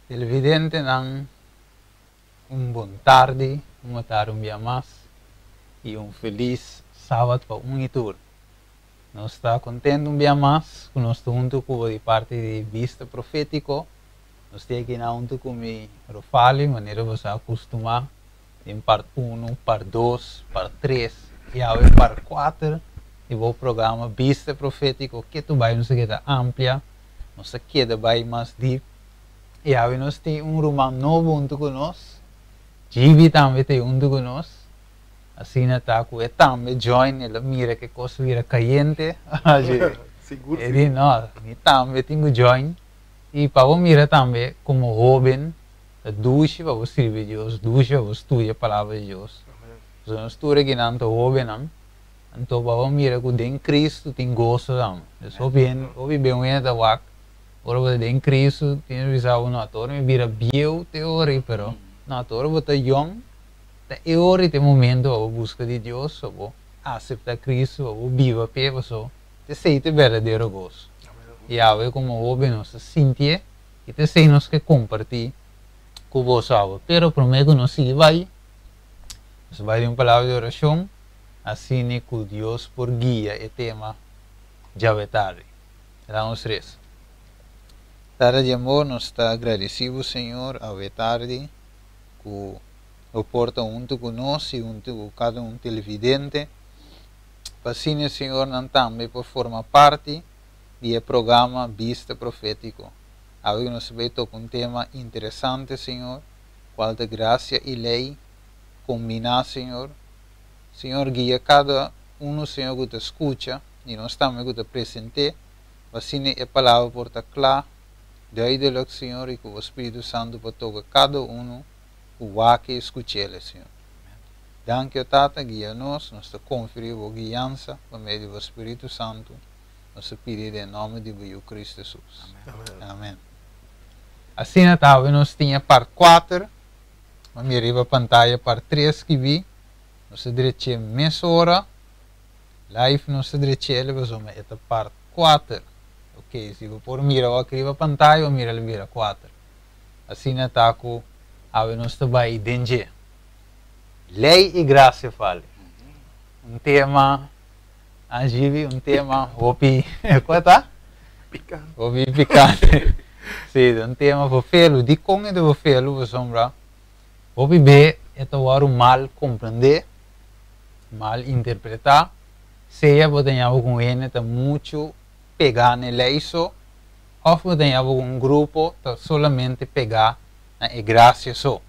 Televidentenan, un bon tardi, un tardi un dia mas i un felis sabat pa un i tur. Nos ta kontentu un dia mas ku nos ta huntu ku di parti di Bista Profétiko. Nos ta aki na huntu ku mi Rofali, manera bo sa kustumá, den part 1, part 2, part 3 i awe part 4 di bo programa Bista Profétiko. Ketu bai nos a keda amplia, nos a keda bai mas dip. I awe nos tin un ruman nobo huntu ku nos, Gibi tambe ta huntu ku nos. Asina ta ku e tambe join, el a mira ku e kos bira kayente. Sigur, E di, no, mi tambe tin ku join. I pa bo mira tambe komo hóben, ta dushi pa bo sirbi Dios, dushi pa bo studia Palabra di Dios. Pasobra nos tur akinan ta hóbennan, anto pa bo mira ku den Kristu tin goso tambe. Dus hopi hende, hopi ben wende ta wak, ora bo ta den Kristu, tin hende bisa bo, no, ta ora mi bira bieu te ora ei, pero no, ta ora bo ta yòn, ta e ora ei ta e momento pa bo buska di Dios, pa bo aseptá Kristu, pa bo biba p'e, pasobra esei ta e berdadero goso. I awe komo hóben nos ta sintié i ta esei nos ke kompartí ku boso awe. Pero promé ku nos sigui bai, nos a bai den un palabra di orashon, asina ku Dios por guia e tema djawe tardi. Laga nos resa. Tata di amor, nos ta gradisí bo, Señor, awe tardi ku bo por ta huntu ku nos i huntu ku kada un televidente. Pa asina, Señor, nan tambe por forma parti di e programa Bista Profétiko. Awe nos ta bai toka un tema interesante, Señor, kual ta grasia i lei kombiná, Señor. Señor, guia kada unu, Señor, ku ta skucha i nos tambe ku ta present'é, pa asina e palabra por ta kla, duidelijk, Señor, i ku bo Spiritu Santu por toka kada unu ku wak i skuch'el, Señor. Danki, o Tata, guia nos, nos ta konfia riba bo guiansa pa medio di bo Spiritu Santu. Nos ta pidi den nòmber di bo Yu Kristu Hesus. Amen. Asina ta awe nos tin e part kuater. Bo mira riba pantaya part tres skibí. Nos ta drech'é mesora. Live nos ta drech'é el pasobra e ta part kuater. Ok, si bo por mira awor riba pantaya bo mira el bira kuater. Asina ta ku awe nos ta bai den dje. Lei i grasia fali. Un tema, Angibi, un tema hopi, kua ta? Pikante. Hopi pikante. Sí, un tema fofelu. Dikon e ta fofelu? Pasobra hopi be e ta wòrdu mal komprendé, mal interpretá. Sea bo ta ñaba ku un hende ta muchu pegá na e lei so, òf bo ta ñaba ku un grupo ta solamente pegá na e grasia so.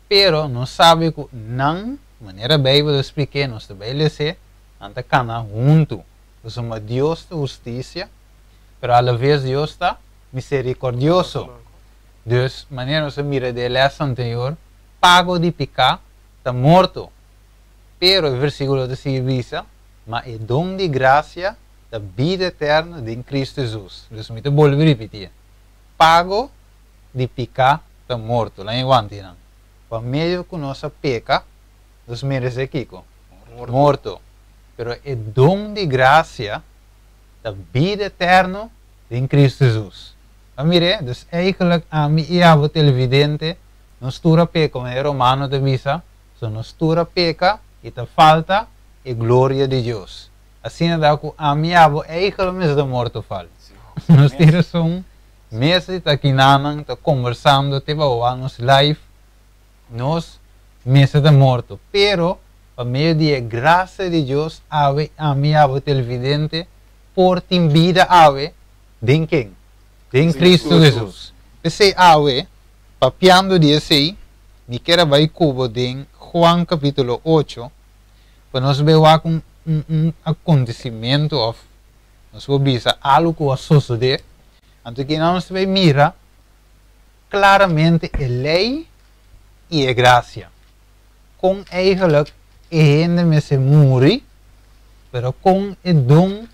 Pero nos sabi ku nan, manera Beibel ta splik'é, nos ta bai les'é, nan ta kana huntu. Pasobra Dios ta hustisia, pero alaves Dios ta miserikordioso. Dus, manera nos a mira den e lès anterior, pago di piká ta morto. Pero e versíkulo ta sigui bisa, Ma e don di grasia ta bida eterno den Kristu Hesus. Dus mi ta bolbe ripitié, pago di piká ta morto. Laña guanti nan. Pa medio ku nos a peka, nos meresé kiko? Morto. Pero e don di grasia ta bida eterno den Kristu Hesus. A mir'é? Dus eigenlijk ami i abo televidente, nos tur a peka, manera Romano ta bisa, so nos tur a peka i ta falta e gloria di Dios. Asina ta ku ami i abo eigenlijk mester ta morto fal. Nos tin rason. Mes di ta kinanan ta kombersando te bawa nos life, nos mester ta morto, pero pa medio di e grasia di Dios awe ami abo televidente por tin bida awe den ken? Den Cristo Jesus. P'esei awe, papiando di esei, mi kier a bai ku bo den Juan kapitulo ocho pa nos bai wak un un akontesimentu òf nos por bisa algu ku a sosodé. Anto kinan nos ta bai mira klaramente e lei i e grasia. Kon eigenlijk e hende mester muri, pero kon e don,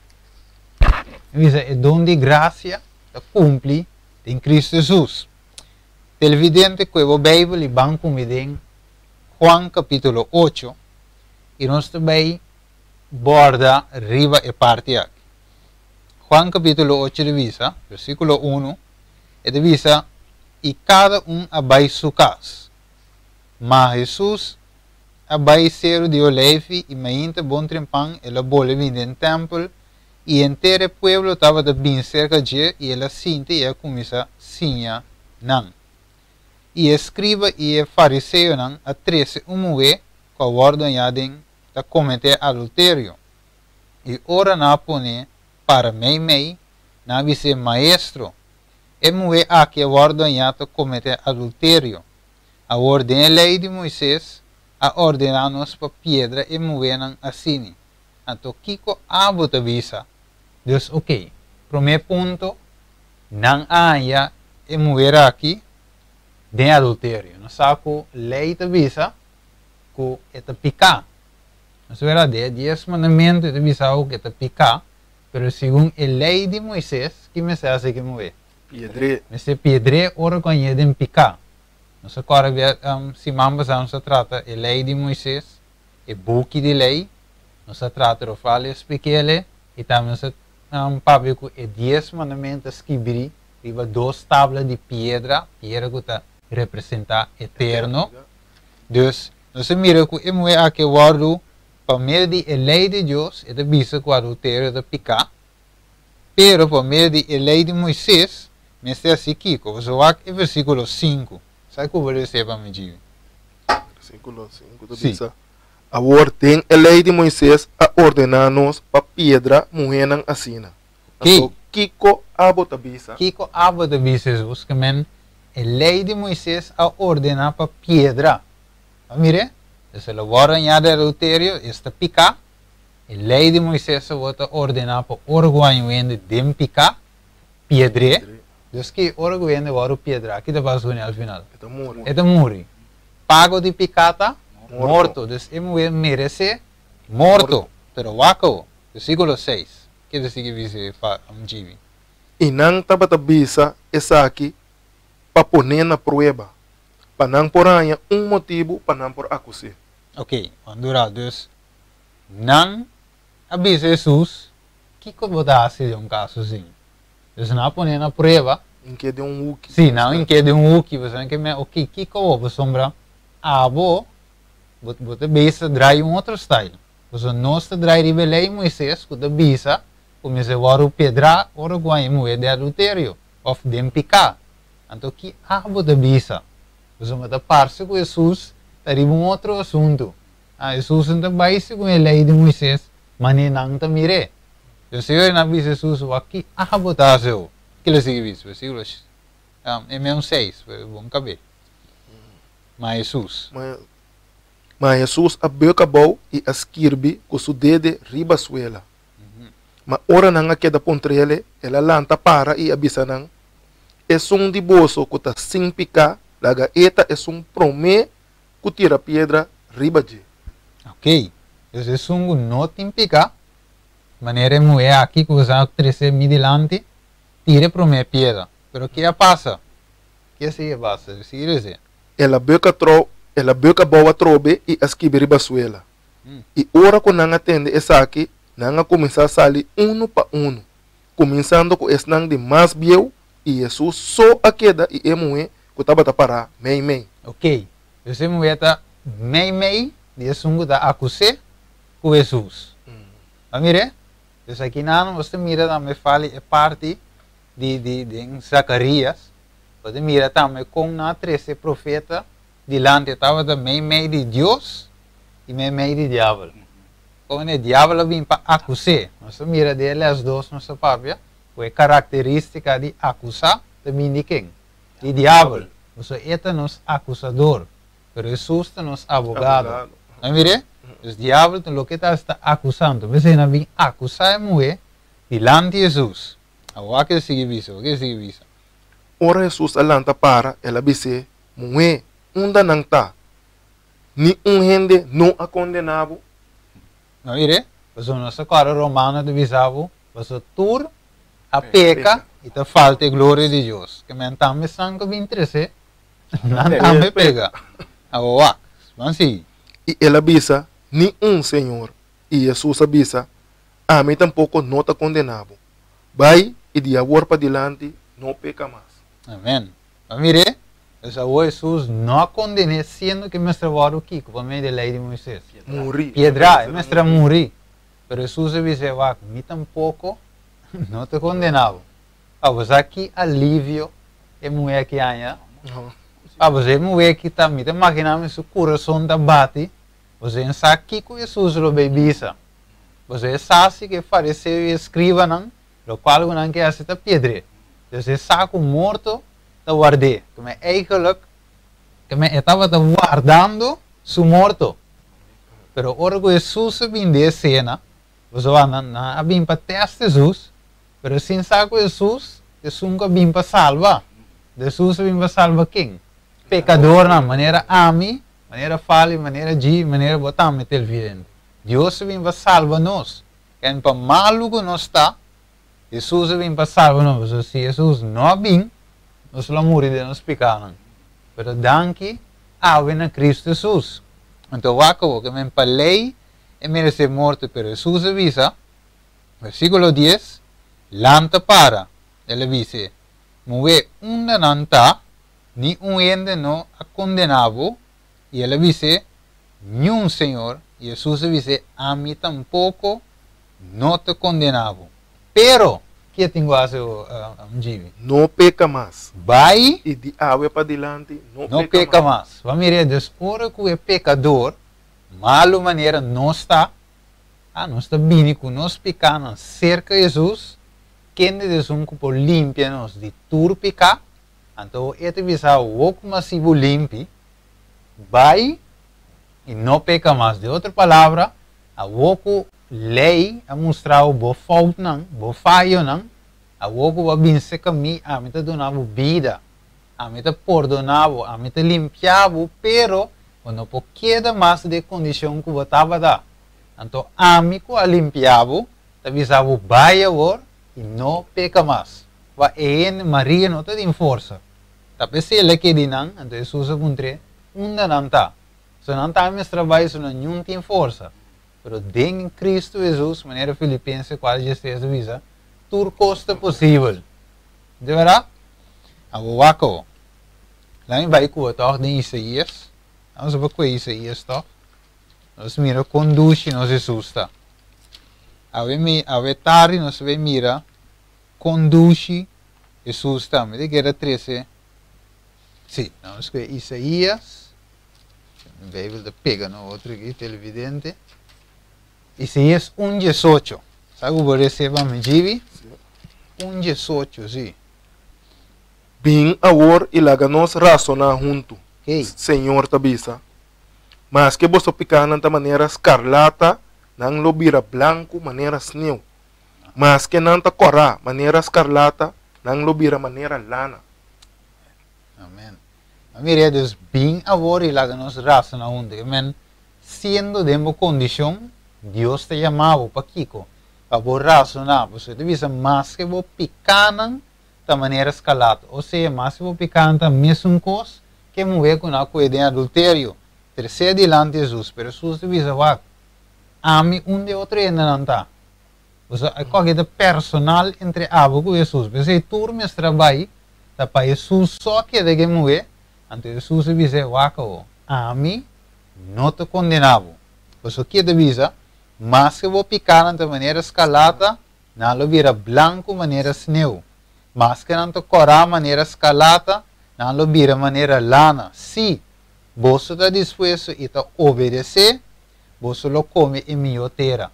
mi bisa e don di grasia ta kumpli den Kristu Hesus. Televidente kue bo Beibel i ban ku mi den Juan kapitulo ocho i nos ta bai borda riba e parti aki. Juan kapítulo ocho ta bisa, versíkulo unu, e ta bisa, I kada un a bai su kas. Ma Hesus a bai Seru di Oleifi, i mainta bon trempan el a bolbe bini den tèmpel, i henter e pueblo tabata bini serka dje, i el a sinta i a kuminsá siña nan. I e skriba i e fariseonan a trese un muhé ku a wòrdu hañá den ta kometé adulterio. I ora nan a pon'é para meimei, nan a bis'é, Maestro, e muhé aki a wòrdu hañá ta kometé adulterio. Awor den e Lei di Moises a ordená nos pa piedra e muhénan asini. Anto kiko abo ta bisa? Dus oké, promé punto, nan a haña e muher aki den adulterio. Nos sa ku lei ta bisa ku e ta piká. Nos wera den e Dies Mandamentu e ta bisa ku e ta piká, pero segun e lei di Moises, ki mester hasi ku e muher? Piedr'é. Mester piedr'é ora ku hañ'é den piká. Nos a kòrda bia siman pasá nos a trata e lei di Moises, e buki di lei, nos a trata Rofal splik'el i tambe nos a papia ku e Dies Mandamentu ta skibrí riba dos tabla di piedra, piedra ku ta representá eterno. Dus, nos a mira ku e muhé aki a wòrdu pa medio di e lei di Dios, e ta bisa ku adulterio ta piká, pero pa medio di e lei di Moises mester hasi kiko? Boso wak e versíkulo sinku. Sa ku bo lesa pa mi, Jimmy? Versíkulo sinku ta bisa, Awor den e lei di Moises a ordená nos pa piedra muhénan asina. Anto kiko abo ta bisa? Kiko abo ta bisa, Hesus? Ke men e lei di Moises a ordená pa piedra. A mir'é? Esei lo wòrdu añá di adulterio, esta piká. E lei di Moises awor ta ordená pa ora ku haña un hende den piká, piedr'é. Dus ki ora ku hende wòrdu piedrá, ki ta pasa kuné al final? E ta muri. E ta muri. Pago di piká ta morto. Dus e muhé meresé morto. Pero wak awor, versíkulo seis, ke ta sigui bisa e Jimmy? I nan tabata bisa esaki pa pon'é na prueba, pa nan por haña un motibu pa nan por akus'é. Oké, wan dura. Dus nan a bisa Hesus, Kiko bo ta hasi den un kaso asin? Dus nan a pon'é na prueba. Ink'é den un huki. Sí, nan ink'é den un huki. Pasobra nan ke oké, kiko bo? Pasobra abo, bo bo ta bisa drai un otro style. Pasobra nos ta drai riba e lei Moises ku ta bisa ku mester wòrdu piedrá ora ku haña muhé den adulterio òf den piká. Anto ki abo ta bisa? Pasobra ta parse ku Hesus ta riba un otro asuntu. Ah, Hesus no ta bai segun e lei di Moises, manera nan ta mir'é. Yo Señor a bisa Hesus, Wak ki abo ta hasi ho? Kila sigui bisa, versíkulo e meun seis, pero bon kab'é. Ma Hesus. Ma Hesus a bek abou i a skirbi ku su dede riba suela. Ma ora nan a keda puntr'el, el a lanta para i a bisa nan, Esun di boso ku ta sin piká, laga e ta esun promé ku tira piedra riba dje. Oké, dus esun ku no tin piká, manera e muhé aki ku boso a trese mi dilanti, tira e promé piedra. Pero ke a pasa? Ke a sigui a pasa? Sigui rese. El a bek atrou, el a bek abou atrobe i a skibi riba suela. I ora ku nan a tende esaki, nan a kuminsá sali unu pa unu, kuminsando ku esnan di mas bieu, i Hesus so a keda i e muhé ku tabata pará meimei. Oké, dus e muhé ta meimei di esun ku ta akus'é ku Hesus. A mir'é? Dus aki nan nos ta mira tambe fali e parti di di den Zakarias, bo ta mira tambe kon nan a trese e profeta dilanti, e tabata meimei di Dios i meimei di diabel. Kon e diabel a bin pa akus'é? Nos ta mira den e lès dos nos ta papia ku e karakterístika di akusá ta bin di ken? Di diabel. Pasobra e ta nos akusador. Pero Hesus ta nos abogado. Nan mir'é? Dus diabel ta loke ta hasi ta akusá. Anto p'esei nan bin akusá e muhé dilanti Hesus. Awor wak e sigui bisa, wak e sigui bisa. Ora Hesus a lanta para, el a bis'é, Muhé, unda nan ta? Ni un hende no a kondená bo? Nan mir'é? Pasobra nos ta kòrda Romano ta bisa bo, pasobra tur a peka i ta falta e gloria di Dios. Ke men tambe esnan ku a bin tres'é Nan tambe pega. Awor wak, ban sigui. I el a bisa, Ni un, Señor. I Hesus a bisa, Ami tampoko no ta kondená bo. Bai, i di awor padilanti no peka mas. Amen. Ma mir'é, dus awor Hesus no a konden'é siendo ku e mester wòrdu kiko pa medio di e lei di Moises? Muri. Piedrá, e mester a muri. Pero Hesus a bis'é, Wak, mi tampoko no ta kondená bo. Abo sa ki alivio e muhé aki haña? Abo sa e muhé ki ta, mi ta imaginá mi su kurason ta bati, pasobra e sa kiko Hesus lo bay bisa. Pasobra e sa si ku e fariseo i e skribanan, lokual ku nan ke hasi ta piedr'é. Dus e sa ku morto ta ward'é. Kome eigenlijk, kome e tabata wardando su morto. Pero ora ku Hesus a bin den esena, pasobra nan a bin pa tèst Hesus, Pero sin sa ku Hesus esun ku a bin pa salba. Hesus a bin pa salba ken? Pekadornan, manera ami, manera Fali, manera Dji, manera bo tambe televidente. Dios a bin pa salba nos. En pa malu ku nos ta, Hesus a bin pa salba nos. Pasobra si Hesus no a bin, nos lo a muri den nos pikanan. Pero danki awe na Kristu Hesus. Anto wak awor, ke men pa lei e meresé morto, pero Hesus a bisa, Versíkulo dies, Lanta para, el a bis'é, Muhé unda nan ta, ni un hende no a kondená bo? I el a bis'é, Niun, Señor. I Hesus a bis'é, Ami tampoko no ta kondená bo. Pero, ke tin ku hasi Jibi? No peka mas. Bai. I di awe padilanti no peka mas. No peka mas. Bo a mira, dus ora ku e pekador, malu manera nos ta, A Nos ta bini ku nos pikánan serka Hesus, kende ta esun ku por limpia nos di tur piká. Anto e ta bisa awor ku mas si bo limpi, bai i no peka mas. Di otro palabra, awor ku lei a mustra bo bo foutnan, bo fayonan, awor ku bo a bin serka mi, ami ta duna bo bida, ami ta pordoná bo, ami ta limpia bo, pero bo no por keda mas den e kondishon ku bo tabata. Anto ami ku a limpia bo ta bisa bo bai awor i no peka mas. Wak e hende Maria no ta tin forsa. Ta p'esei el a kedi nan, anto Hesus a puntr'é, Unda nan ta? So nan tambe mester a bai, so nan niun tin forsa. Pero den Kristu Hesus, manera Filipense kuater diestres ta bisa, tur kos ta posibel. Di bèrdat? Awor wak awor. Laat mi bai ku bo tòg den Isaías. Nos a kue Isaías tòg. Nos mira kon dushi nos Hesus ta. Awe mi, awe tardi nos ta bay mira kon dushi Hesus ta. Mi ta kere trese, si, nos kue Isaías, mi Bijbel ta pega na otro aki, televidente. Isaías un diesocho. Sa ku bo rese pa mi, Djibi? Un diesocho, si. Bin awor i laga nos rasoná huntu, Señor ta bisa. Maske boso pikánan ta manera skarlata, nan lo bira blanku manera sneu. Maske nan ta kòrá manera skarlata, nan lo bira manera lana. Amen. A mira, dus bin awor i laga nos rasoná huntu. Amen. Siendo den bo kondishon, Dios ta yama bo. Pakiko? Pa bo rasoná. Pasobra e ta bisa, maske bo pikánan ta manera skarlata, osea, maske bo pikánan ta mesun kos, Ke muhé ku nan a kohe den adulterio, tresé dilanti Hesus, pero Hesus ta bisa, Wak, ami un di e otro hendenan ta. Pasobra e kòke ta personal entre abo ku Hesus. P'esei tur mester a bai, ta pa Hesus so a keda ku e muhé. Anto Hesus a bis'é, Wak awor, ami no ta kondená bo. Pasobra ke ta bisa, Maske bo pikánan ta manera skalata, nan lo bira blanku manera sneu. Maske nan ta kòrá manera skalata, nan lo bira manera lana. Sí, boso ta dispuesto i ta obedesé, boso lo kome e mihó tera.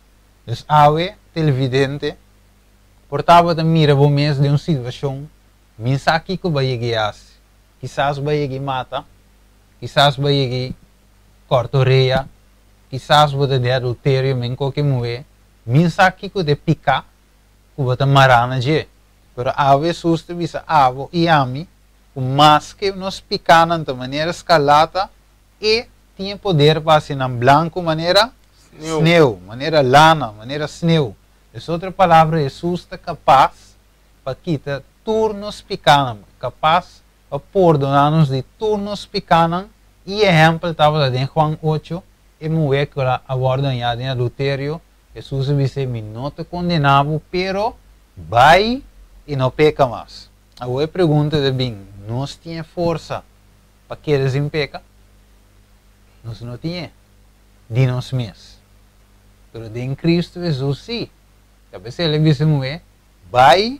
Dus awe, televidente, por tabata mira bo mes den un situashon, mi sa kiko bo a yega i hasi. Kisas bo a yega i mata, kisas bo a yega i kòrta orea, kisas bo ta den adulterio men koke muhé, mi sa kiko ta e piká ku bo ta mará na dje. Pero awe Hesus ta bisa abo i ami ku maske nos pikánan ta manera skarlata, e tin e poder pa hasi nan blanku manera sneu, manera lana, manera sneu. Es otro palabra, Hesus ta kapas pa kita tur nos pikánan, kapas pa pordoná nos di tur nos pikánan, i ehèmpel tabata den Juan ocho, e muhé ku a wòrdu hañá den adulterio, Hesus a bis'é, Mi no ta kondená bo, pero bai i no peka mas. Awor e pregunta ta bin, Nos tin forsa pa keda sin peka? Nos no tin di nos mes. Pero den Kristu Hesus sí. Ta p'esei el a bisa muhé, Bai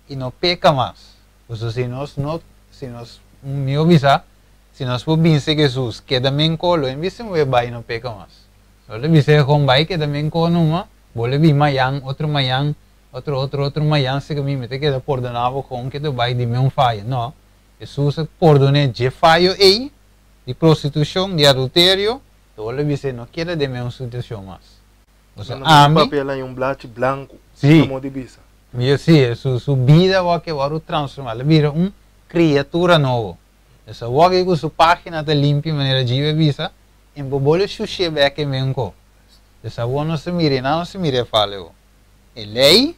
i no peka mas. Pasobra si nos no, si nos, mihó bisa, si nos por binse Hesus, keda menkó, lo e bisa muhé bai i no peka mas. Lo el a bisa e hon bai keda menkó numa, bo lo bin mayan, otro mayan, otro, otro, otro mayan, si ku mi mi ta keda pordoná bo hon ke ta bai di mi un fayo. No, Hesus a pordon'é dje fayo ei, di prostitushon, di adulterio, lo el a bis'é no keda den mi un situashon mas. Pasobra Nan ami. papel ei un blachi blanku, Sí. na modo di bisa. Mi sí, su, su bida wak ke wòrdu transformá, el a bira un kriatura nobo. Pues awor ke ku su página ta limpi manera Jive a bisa, en bo bole shush'é bèk e menko. Pues awor nos ta mira, i nan nos ta mira e fala awor. E lei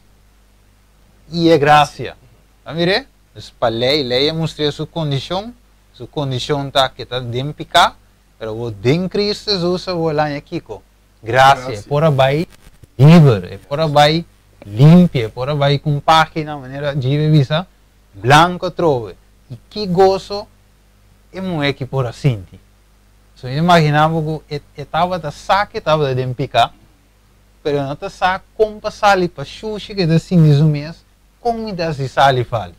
i e grasia. A mir'é? Pues pa lei, lei a mustr'é su kondishon, su kondishon ta ke ta den piká, pero awor den Kristu Hesus awor el haña kiko? Grasia. E por a bai liber, e por a bai limpia, e por a bai ku un página, manera Jive a bisa, blanko atrobe. I ki goso e muhé ki por a sinti. So mi ta imaginá bo ku e e tabata sa ku e tabata den piká, pero e no ta sa kon pa sali pa shushi ku e ta sinti su mes, kon mi ta hasi sali fali.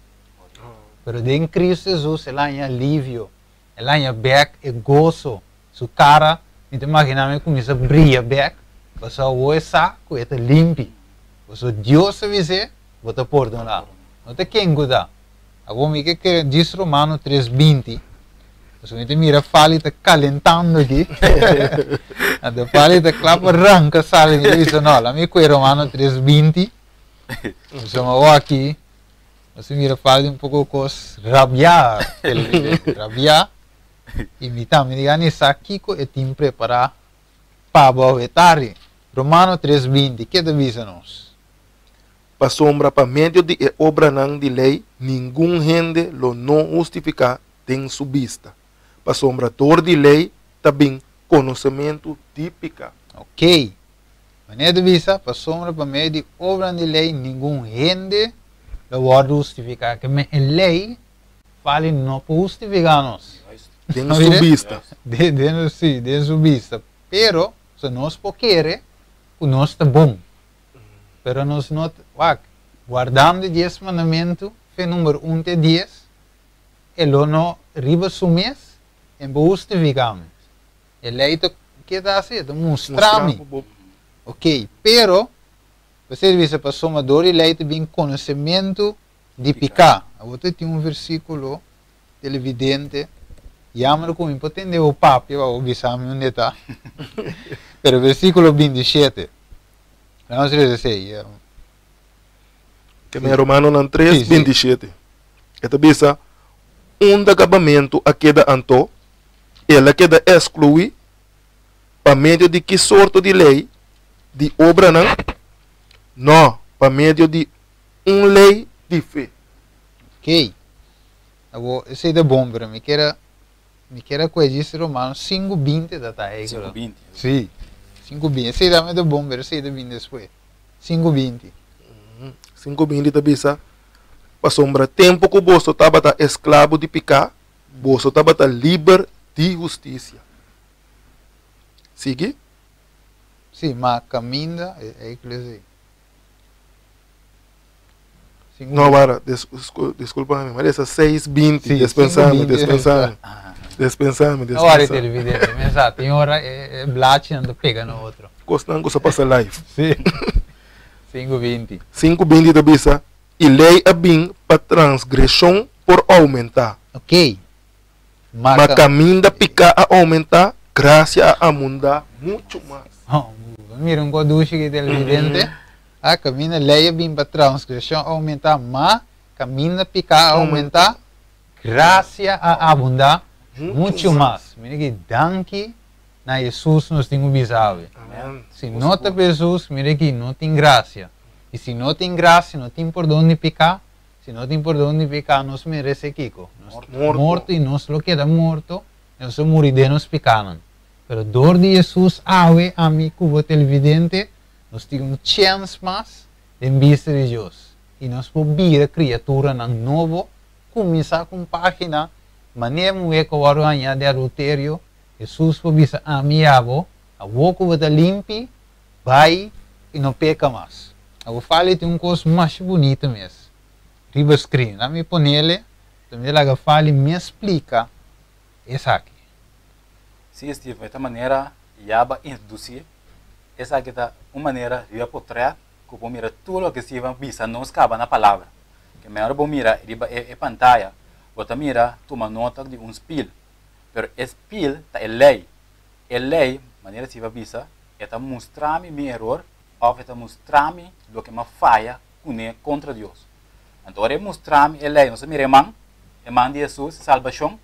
Pero den Kristu Hesus el a haña alivio, el a haña bèk e goso, su kara mi ta imaginá mi a kuminsá bria bèk, pasobra awor e sa ku e ta limpi, pasobra Dios a bis'é, Bo ta pordoná. No ta ken ku ta. Awor mi ke kere djis Romano 3:20, pasobra mi ta mira Fali ta kalentando aki. Anto Fali ta kla pa ranka sali, mi ta bisa no, laat mi kue Romano 3:20. Pasobra awor aki nos ta mira Fali un poko kos rabiá, televidente, rabiá. I mi tambe di gana di sa kiko e tin prepará pa bo awe tardi. Romano 3:20, ke ta bisa nos? Pasobra pa medio di e obranan di lei ningun hende lo no hustifiká den su bista, pasobra dor di lei ta bin konosementu di piká. Oké. Manera ta bisa, pasobra pa medio di obranan di lei ningun hende lo wòrdu hustifiká. Ke men e lei fali no por hustifiká nos. Den su bista. Den, sí, den su bista. Pero, si nos por kere ku nos ta bon. Pero nos no ta, wak, guardando e dies mandamentu, fe number un te dies, e lo no riba su mes en bo hustifiká mi. E lei ta, ke ta hasi? E ta mustra mi. Ok, pero, bo bisa pasobra dor di lei ta bin konosementu di piká. Awor ta tin un versíkulo televidente, Yammer ku mi por tende bo papia pa bo bisa mi unda e ta. Pero versíkulo 27. Vamos lesa esei. Ke men Romanonan 3, 27. E ta bisa, Unda gabamentu a keda anto? El a keda eskluí pa medio di ki sorto di lei? Di obranan? No, pa medio di un lei di fe. Ok. Awor, esei ta bon, pero mi kier a, mi kier a kohe djis Romano sinku binti ta ta ei. Sinku binti. Sí, sinku binti. Esei tambe ta bon, pero esei ta bin despues. Sinku binti. Sinku binti ta bisa, Pasobra tempu ku boso tabata esklabu di piká, boso tabata liber di hustisia. Sigui. Sí, ma kaminda, ei kles ei. No, wara, disculpa mi, maar esa 6:20, sí, dispensame, dispensame. Dispensame, dispensame. Ora televidente, mensa, tin ora e blachi nan ta pega na otro. Kosnan ku sa pasa live. Sí. 5:20. 5:20 ta bisa, i lei a bin pa transgreshon por oumentá. Ok. Ma kaminda piká a oumentá, grasia a amundá muchu mas. Oh, mira un kodushi ki televidente. A kaminda lei a bin pa transgreshon a oumentá, ma kaminda piká a oumentá, grasia a abundá muchu mas. Mira ki danki na Hesus nos tin ku bisa awe. Si no ta pa Hesus, mira ki no tin grasia. I si no tin grasia, no tin pordon di piká. Si no tin pordon di piká, nos merese kiko? Nos morto i nos lo keda morto i nos lo muri den nos pikánan. Pero dor di Hesus awe, ami ku bo televidente, nos tin un chèns mas den bista di Dios i nos por bira kriaturanan nobo. kuminsá ku un página, manera muhé ku a wòrdu hañá den adulterio, Hesus por bisa ami i abo, Awor ku bo ta limpi, bai i no peka mas. Abo Fali tin un kos masha bunita mes riba screen. Laat mi ponele, tambe laga Fali mes splika esaki. Sí, Steven, e ta manera ya bo a introducí esaki ta un manera riba potret ku bo mira tur loke Steven a bisa nos kaba na palabra. Ke mehor bo mira riba e pantaya, bo ta mira tuma nota di un spil. Pero e spil ta e lei. E lei, manera Steven a bisa, e ta mustra mi mi eror òf e ta mustra mi loke mi a faya kuné kontra Dios. Anto ora e mustra mi e lei, nos a mira e man, e man di Hesus, e salbashon.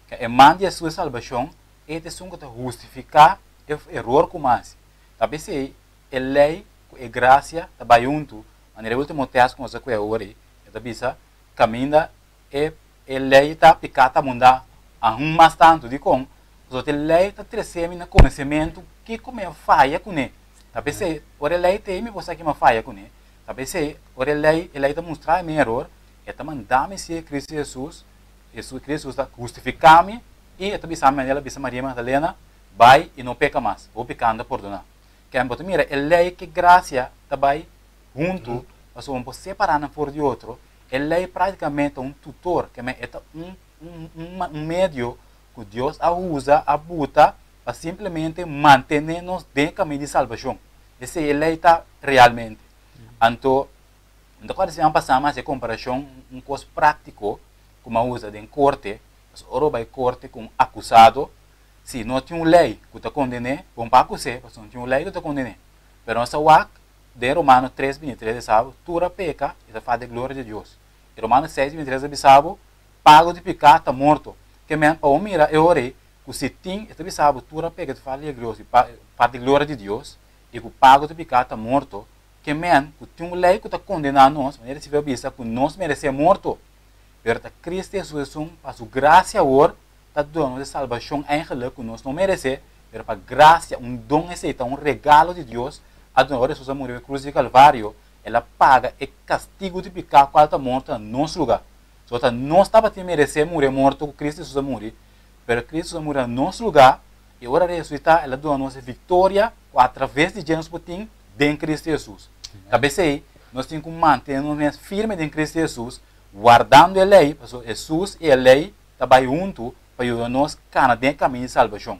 Ke e man di Hesus, e salbashon, e ta esun ku ta hustifiká e eror ku mi a hasi. Ta p'esei e lei ku e grasia ta bai huntu, manera e último tèst ku nos a kue awor ei, e ta bisa, kaminda e e lei ta piká ta mundá ahun mas tantu. Dikon? Pasobra e lei ta trese mi na konosementu kiko mi a faya kuné. Ta p'esei, ora e lei ta ei mi por sa ki mi a faya kuné. Ta p'esei, ora e lei e lei ta mustra mi eror, e ta manda mi si'e Cristo Hesus, Hesus Cristo Hesus ta hustifiká mi i e ta bisa mi manera el a bisa Maria Magdalena, Bai i no peka mas, bo pikánan ta pordoná. Ken bo ta mira e lei ku grasia ta bai huntu, pasobra bo por separá nan for di otro. E lei práktikamente ta un tutor, ke men e ta un un medio ku Dios a usa, a buta pa simplemente mantené nos den e kaminda di salbashon. Esei e lei ta realmente. Anto, mi ta kòrda siman pasá mi a hasi e komparashon, un kos práktiko ku mi a usa den korte, pasobra ora bo bai korte ku un akusado, Si no tin un lei ku ta konden'é, bon pa akus'é, pasobra no tin un lei ku ta konden'é. Pero nos ta wak den Romano tres bintitres ta bisa bo, Tur a peka i ta falta e gloria di Dios. I Romano seis bintitres ta bisa bo, Pago di piká ta morto. Ke men, pa bo mira e ora ei, ku si tin, e ta bisa bo, Tur a peka i ta falta falta e gloria di Dios, i ku pago di piká ta morto. Ke men, ku tin un lei ku ta kondená nos, manera si a bisa ku nos meresé morto. Pero ta Cristo Hesus esun, pa su grasia awor, ta duna nos e salbashon eigenlik ku nos no meresé, pero pa grasia, un don esei ta un regalo di Dios a duna. Ora Hesus a muri riba e krus di Kalvario, el a paga e kastigu di piká kual ta morto na nos lugá. So ta nos tabatin meresé muri e morto ku Kristu Hesus a muri, pero Kristu a muri na nos lugá i ora resusitá el a duna nos e viktoria ku atraves di dje nos por tin den Kristu Hesus. Ta p'esei nos tin ku mantené nos mes firme den Kristu Hesus, wardando e lei, pasobra Hesus i e lei ta bai huntu pa yuda nos kana den e kaminda di salbashon.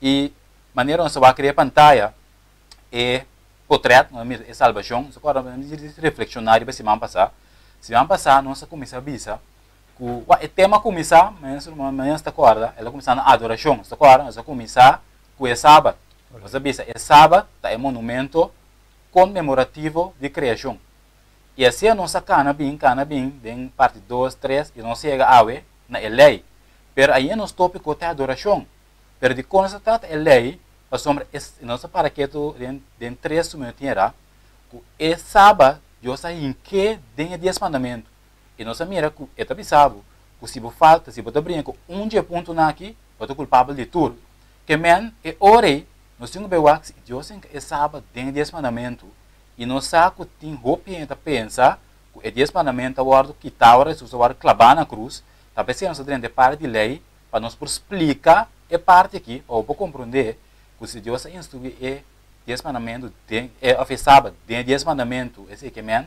I manera nos ta wak riba e pantaya, e potret, nos a mira e salbashon, nos a kòrda nos a reflekshoná riba siman pasá. Siman pasá nos a kuminsá bisa ku, wak, e tema a kuminsá, manera nos ta kòrda, el a kuminsá na adorashon. Nos ta kòrda nos a kuminsá ku e sabat. Nos a bisa e sabat ta e monumento konmemorativo di kreashon. I asina nos a kana bin, kana bin den parti dos, tres i nos yega awe na e lei. Pero ainda nos tópiko ta e adorashon. Pero dikon nos a trata e lei? Pasobra e nos a para ketu den den tres su minuto tinha ku e sabat Dios a hink'é den e dies mandamentu. I nos a mira ku e ta bisa bo ku si bo falta, si bo ta bringa ku un dje puntonan aki, bo ta kulpabel di tur. Ke men e ora ei nos tin ku bai wak si Dios a hinka e sabat den e dies mandamentu I nos sa ku tin hopi hende ta pensa ku e Dies Mandamentu a wòrdu kitá ora Hesus a wòrdu klabá na krus. Ta p'esei nos ta drenta e parti di lei pa nos por splika e parti akí pa bo por komprondé ku si Dios a instruí e Dies Mandamentu den e òf e Sabat den e Dies Mandamentu, esei ke men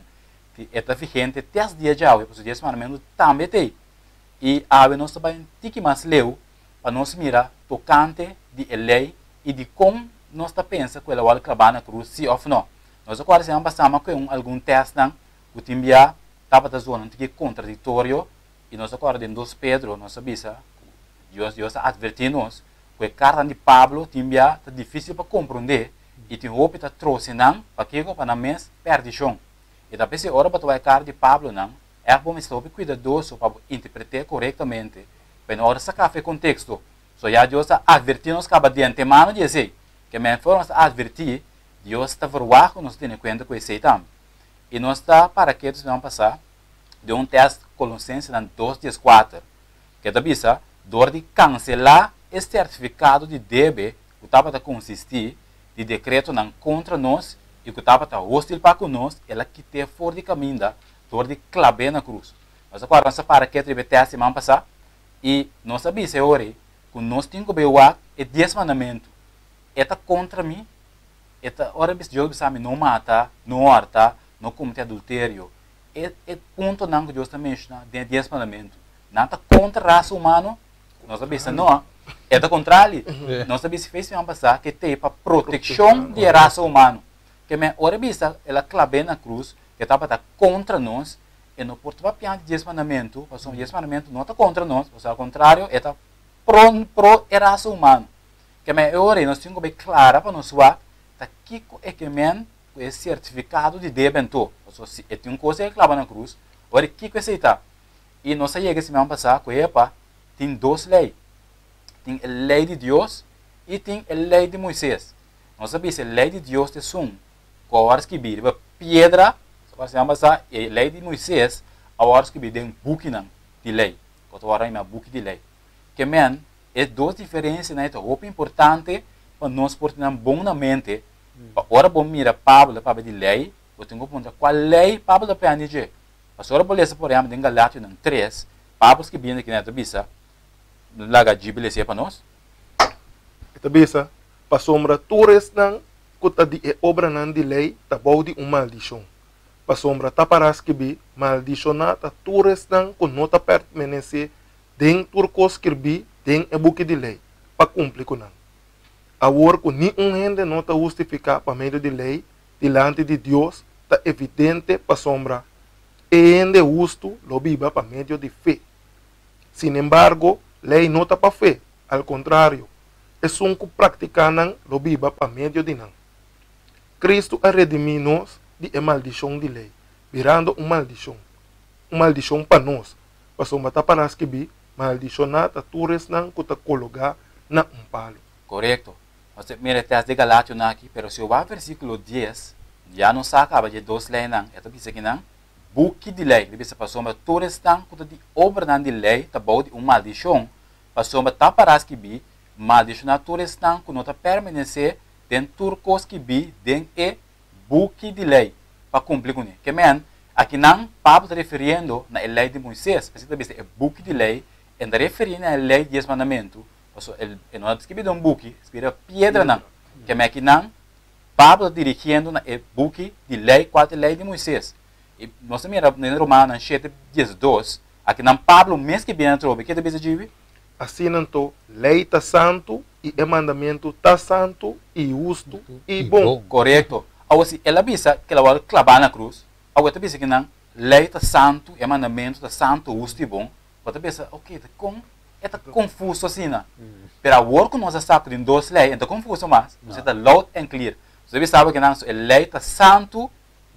di e ta vigente te as dia djawe pasobra Dies Mandamentu tambe t'ei. I awe nos ta bai un tiki mas leu pa nos mira tokante di e lei i dikon nos ta pensa ku el a wòrdu klabá na krus, sí òf nò. Nos a kòrda siman pasá ma ku e un algun tèstnan ku tin bia tabata zona un tiki kontradiktorio i nos a kòrda den dos Pedro nos a bisa ku Dios Dios a atvertí nos ku e kartanan di Pablo tin bia ta difísil pa komprondé i tin hopi ta trose nan pakiko pa nan mes pèrdishon. I ta p'esei ora bo ta wak e karta di Pablonan ègt bo mester hopi kuidadoso pa bo interpret'é korektamente pa e no ora saká for e konteksto. So ya Dios a advertí nos kaba di antemano di esei. Ke men for nos a advertí, Dios ta verwagt ku nos tene kuenta ku esei tambe. I nos ta para ketu siman pasá den un tèst Kolosensenan dos dieskuater, ke ta bisa, Dor di kanselá e sertifikado di debe ku tabata konsistí di dekretonan kontra nos i ku tabata hostil pa ku nos, el a kit'é for di kaminda dor di klab'é na krus. Nos a kòrda nos a para ketu riba e tèst siman pasá i nos a bisa e ora ei ku nos tin ku bai wak e dies mandamentu. E ta kontra mi? E ta ora bis Dios bisa mi no mata, no hòrta, no komete adulterio. E e puntonan ku Dios ta menshoná den e dies mandamentu, nan ta kontra rasa humano? Nos a bisa no. E ta kontrali. Nos a bisa fe siman pasá ku e ta ei pa protekshon di e rasa humano. Ke men ora e bisa el a klab'é na krus, ke tabata kontra nos, e no por ta papiá di dies mandamentu, pasobra dies mandamentu no ta kontra nos, pasobra al kontrario e ta pro pro e rasa humano. Ke men e ora ei nos tin ku bai klara pa nos wak ta kiko e ke men ku e sertifikado di debe anto, pasobra si e tin un kos e klaba na krus, ora kiko esei ta? I nos a yega siman pasá ku epa tin dos lei, tin e lei di Dios i tin e lei di Moises. Nos a bisa e lei di Dios ta esun ku a wòrdu skibí riba piedra, sa siman pasá, i e lei di Moises a wòrdu skibí den bukinan di lei, ku ta wòrdu yamá buki di lei. Ke men, e dos diferensianan ei ta hopi importante pa nos por tin nan bon na mente, pa ora bo mira Pablo ta papia di lei, bo tin ku puntra kua lei Pablo ta papia di dje. Pasobra bo lesa por ehèmpel den Galationan tres, Pablo skibiendo kinan e ta bisa, laga djibi lesié pa nos. E ta bisa, Pasobra tur esnan ku ta di e obranan di lei ta bou di un maldishon. Pasobra ta pará skibí, Maldishoná ta tur esnan ku no ta pertenesé den tur kos skirbí den e buki di lei, pa kumpli ku nan. Awor ku ni un hende no ta hustifiká pa medio di lei dilanti di Dios ta evidente pasobra e hende hustu lo biba pa medio di fe. Sinembargo, lei no ta pa fe, al kontrario, esun ku praktiká nan lo biba pa medio di nan. Kristu a redimí nos di e maldishon di lei, birando un maldishon, un maldishon pa nos, pasobra ta pará skibí, Maldishoná ta tur esnan ku ta kologá na un palu. Korekto. Nos ta mira e tèst di Galationan aki, pero si bo wak versíkulo dies, ya nos sa kaba dje dos leinan, e ta bisa kinan, Buki di lei, ta bisa pasobra tur esnan ku ta di obranan di lei ta bou di un maldishon, pasobra ta pará skibí, Maldishoná tur esnan ku no ta permanesé den tur kos skibí den e buki di lei pa kumpli kuné. Ke men, akinan Pablo ta refiriendo na e lei di Moisés, p'esei ta bisa e buki di lei, e no ta referí na e lei dies mandamentu, pasobra e no a skibí den un buki, e skibí riba piedranan. Ke men akinan Pablo ta dirigiendo na e buki di lei kual ta e lei di Moisés. I nos ta mira den Romanonan shete diesdos, akinan Pablo mes ke bini atrobe, ke ta bisa djibi? Asina anto, lei ta santu i e mandamentu ta santu i hustu i bon. Korekto. Awor si el a bisa ku el a wòrdu klabá na krus, awor e ta bisa ku nan lei ta santu, e mandamentu ta santu, hustu i bon, bo ta bisa, oke, ta kon e ta konfuso asina? Pero awor ku nos a sa ku tin dos lei, e no ta konfuso mas, pasobra e ta loud and clear. Nos a bisa bo ku nan e lei ta santu,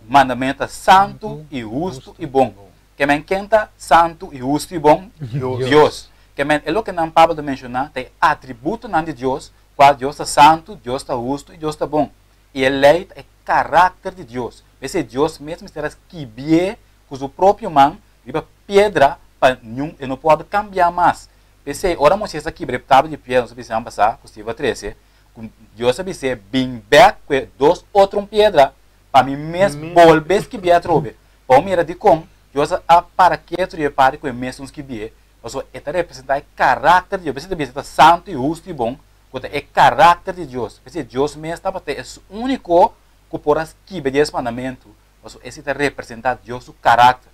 mandamentu ta santu i hustu i bon. Ke men ken ta santu i hustu i bon? Dios. Ke men e loke nan Pablo ta menshoná ta e atributonan di Dios, kual Dios ta santu, Dios ta hustu i Dios ta bon. I e lei ta e karakter di Dios. P'esei Dios mes mester a skibié ku su propio man riba piedra pa niun e no por wòrdu kambiá mas. P'esei ora Moisés a kibra e tabla di piedra, nos a bisa siman pasá ku Steve a trese, ku Dios a bis'é, Bin bèk ku e dos otro un piedra pa mi mes bolbe skibié atrobe. Pa bo mira dikon Dios a para ketu riba e parti ku e mes un skibié, pasobra e ta representá e karakter di Dios. P'esei ta bisa e ta santu i hustu i bon, ku ta e karakter di Dios. P'esei Dios mes tabata e úniko ku por a skibi dies mandamentu, pasobra esei ta representá Dios su karakter.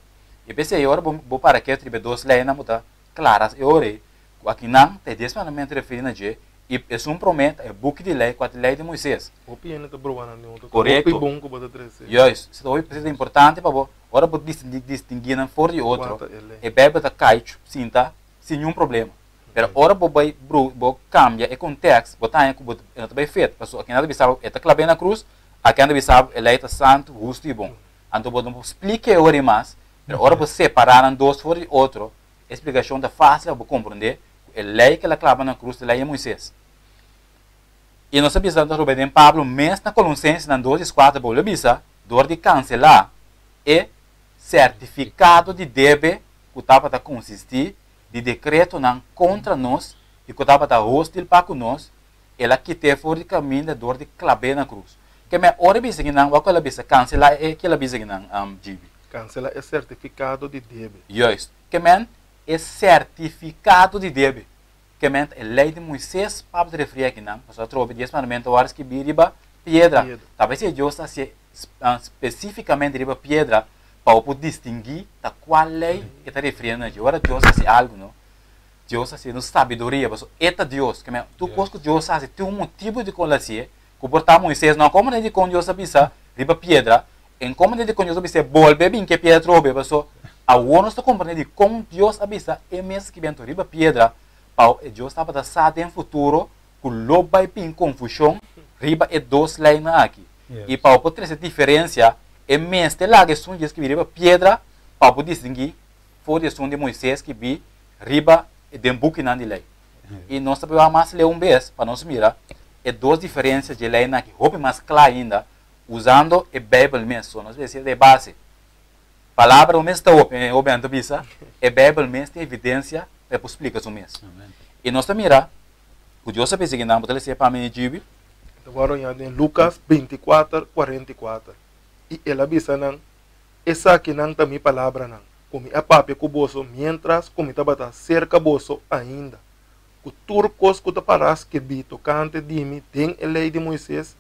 I p'esei ora bo bo para ketu riba e dos leinan bo ta klara e ora ei ku akinan ta e dies mandamentu referí na dje i esun promé ta e buki di lei ku a ta lei di Moisés. Hopi hende ta proba nan den otro. Hopi bon ku bo ta trese. Juist. Esei ta hopi p'esei ta importante pa bo ora bo distinguí nan for di otro, e Bijbel ta kai sinta sin niun problema. Pero ora bo bai bru bo kambia e kontèks, bo ta haña ku bo e no ta bai fet. Pasobra akinan ta bisa bo e ta klab'é na krus, akinan ta bisa bo e lei ta santu, hustu i bon. Anto bo no por splika e ora ei mas, pero ora bo separá nan dos for di otro, e splikashon ta fásil pa bo komprondé ku e lei ku el a klaba na krus ta e lei di Moisés. I nos a bisa ta roba den Pablo mes na Kolonsensenan dos dieskuater bolbe bisa, dor di kanselá e sertifikado di debe ku tabata konsistí di dekretonan kontra nos i ku tabata hostil pa ku nos, el a kit'é for di kaminda dor di klab'é na krus. Ke men ora e bisa kinan, wak ku el a bisa kanselá e ke el a bisa kinan, GB? Kanselá e sertifikado di debe. Juist. Ke men e sertifikado di debe. Ke men e lei di Moises Pablo ta referí akinan, pasobra atrobe Dies Mandamentu a wòrdu skibí riba piedra. Ta p'esei Dios ta hasié spesífikamente riba piedra pa bo por distinguí ta kua lei e ta refiriendo na dje. Ora Dios hasi algu, no, Dios ta hasié nos sabiduria, pasobra e ta Dios. Ke men tur kos ku Dios hasi tin un motibu dikon el hasié, ku por ta Moises no a komprendé dikon Dios a bisa riba piedra, En komprendé dikon Dios a bisa e bolbe bin ke piedra atrobe, paso awor nos ta komprendé dikon Dios a bisa e mes skibimentu riba piedra, pa e Dios tabata sa den futuro ku lo bai bin konfushon riba e dos leinan aki. I pa bo por trese diferensia, e mester laga esun di skibi riba piedra pa bo distinguí for di esun di Moisés skibí riba den bukinan di lei. I nos ta bai wak mas leu un bes pa nos mira e dos diferensia dje leinan aki hopi mas kla ainda Usando e Bijbel mes, so nos mester ta e base. Palabra no mester ta hopi, e hobennan ta bisa, e Bijbel mes tin evidencia pa e por splica su mes. I nos ta mira cu Dios a bisa kinan, bo ta lesa e pa mi Gibi? Ta wòrdu hañá den Lukas 24, 44. I el a bisa nan, Esakinan ta mi palabranan, ku mi a papia ku boso miéntras ku mi tabata serka boso ainda, ku tur kos ku ta pará skirbí tokante di mi den e Lei di Moises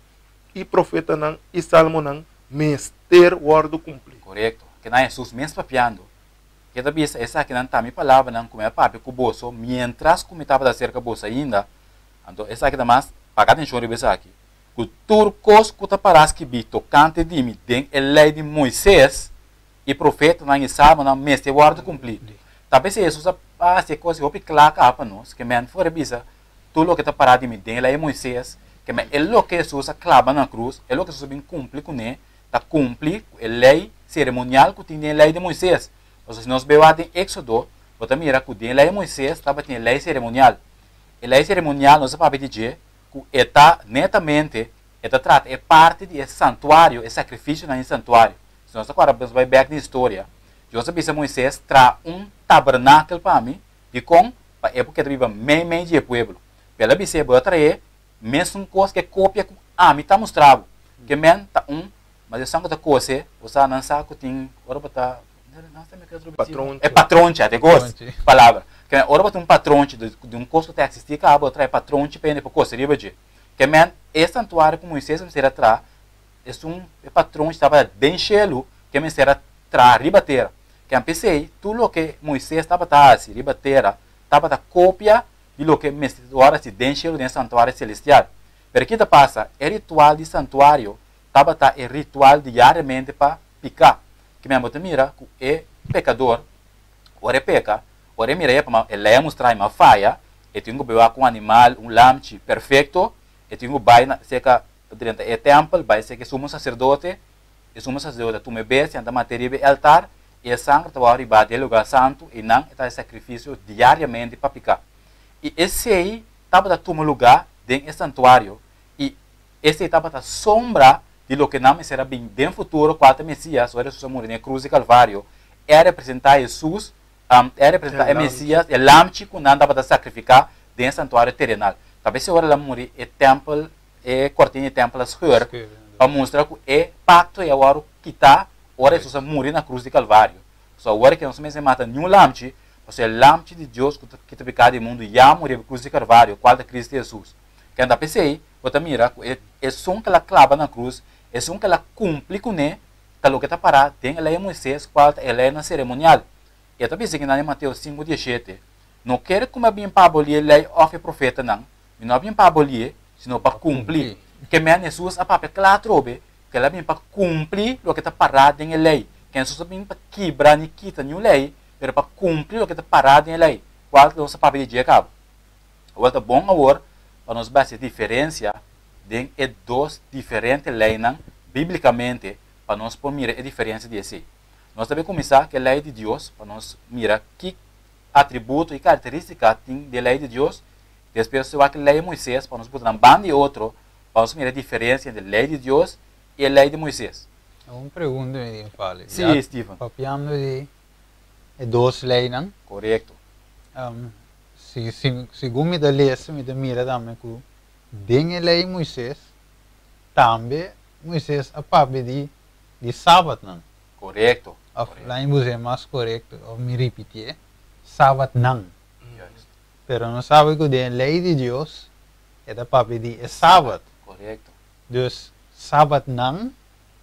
i profetanan i salmonan mester wòrdu kumplí. Korekto. Kinan Hesus mes papiando, E ta bisa, Esakinan ta mi palabranan ku mi a papia ku boso miéntras ku mi tabata serka boso ainda. Anto esaki ta mas, paga atenshon riba esaki, ku tur kos ku ta pará skibí tokante di mi den e Lei di Moises i profetanan i salmonan mester wòrdu kumplí. Ta p'esei Hesus a hasi e kos hopi kla kaba pa nos, ke men for e bisa, Tur loke ta pará di mi den e lei di Moises, ke men e loke Hesus a klaba na krus, e loke Hesus a bin kumpli kuné, ta kumpli ku e lei seremonial ku tin den e lei di Moises. Pasobra si nos bai wak den Éksodo, bo ta mira ku den e lei di Moises tabatin e lei seremonial. E lei seremonial nos a papia di dje ku e ta netamente e ta trata e parti di e santuario, e sakrifisionan di santuario. Si nos ta kòrda, nos bai bèk den historia, Dios a bisa Moises, Traha un tabernakel pa mi. Dikon? Pa e por keda biba meimei di e pueblo. Pero el a bis'é, Bo ta traé mesun kos ku e kopia ku ami ta mustra bo. Ke men ta un, mas esun ku ta kose, bo sa, nan sa ku tin, ora bo ta, nan sa mi ke otro bisí? E patronchi, ate kos, palabra. Ke men, ora bo tin un patronchi di un kos ku ta eksistí kaba, bo ta trae patronchi pa hende por kose riba dje. Ke men, e santuario ku Moisés mester a traha, esun, e patronchi tabata den shelu ke mester a traha riba tera. Ken p'esei, tur loke Moises tabata hasi riba tera tabata kopia di loke mester wòrdu hasi den shelu den e santuario selestial. Pero ki ta pasa? E ritual di santuario tabata e ritual diariamente pa piká. Kimen bo ta mira ku e pekador, ora e peka, ora e mira e pa e lei a mustra i a faya, e tin ku bai wak un animal, un lamchi perfekto, e tin ku bai na serka drenta e tèmpel, bai serka e sumo saserdote, E sumo saserdote ta tuma e bestia, nan ta mat'é riba e altar, i e sanger ta wòrdu ribá den e lugá santu, i nan e ta hasi sakrifisio diariamente pa piká. I esei tabata tuma lugá den e santuario, i esei tabata sombra di loke nan mester a bin den futuro, kual ta Mesias. Ora Hesus a muri den e krus di Kalvario, e a representá Hesus, e a representá e Mesias, e lamchi ku nan tabata sakrifiká den e santuario terenal. Ta p'esei ora el a muri, e tèmpel E kortina di tèmpel a skeur pa mustra ku e pakto ei a wòrdu kitá ora Hesus a muri na krus di Kalvario. Pasobra awor ke nos mester mata niun lamchi, pasobra e lamchi di Dios ku ta kita piká di e mundu ya muri riba krus di Kalvario, kual ta Kristu Hesus. Kende p'esei bo ta mira ku e esun ku el a klaba na krus, esun ku el a kumpli kuné, ta loke ta pará den e lei di Moisés, kual ta e leinan seremonial. E ta bisa kinan den Mateo sinku diesshete, No kere ku mi a bin pa abolí e lei òf e profetanan, Mi no a bin pa abolié, sino pa kumpli. Ke men Hesus a papia kla atrobe ku el a bin pa kumpli loke ta pará den e lei. Ke Hesus a bin pa kibra ni kita niun lei, pero pa kumpli loke ta pará den e lei, kual nos a papia di dje kaba. Awor ta bon awor pa nos bai hasi diferensia den e dos diferente leinan bíblikamente pa nos por mira e diferensia di esei. Nos ta bai kuminsá ku e lei di Dios pa nos mira ki atributo i karakterístika tin di e lei di Dios. Despues nos wak lei Moisés pa nos buta nan banda di otro pa nos mira e diferensia entre lei di Dios i e lei di Moisés. Un pregunta mi tin fali. Sí, Steven. Papiando di e dos leinan. Korekto. Si, si, segun mi ta lesa mi ta mira tambe ku den e lei Moisés tambe Moisés a papia di di sabatnan. Korekto. Of laat mi bisa mas korekto, of mi ripitié, sabatnan. Pero nos sabi ku den lei di Dios, e ta papia di e sabat. Dus sabatnan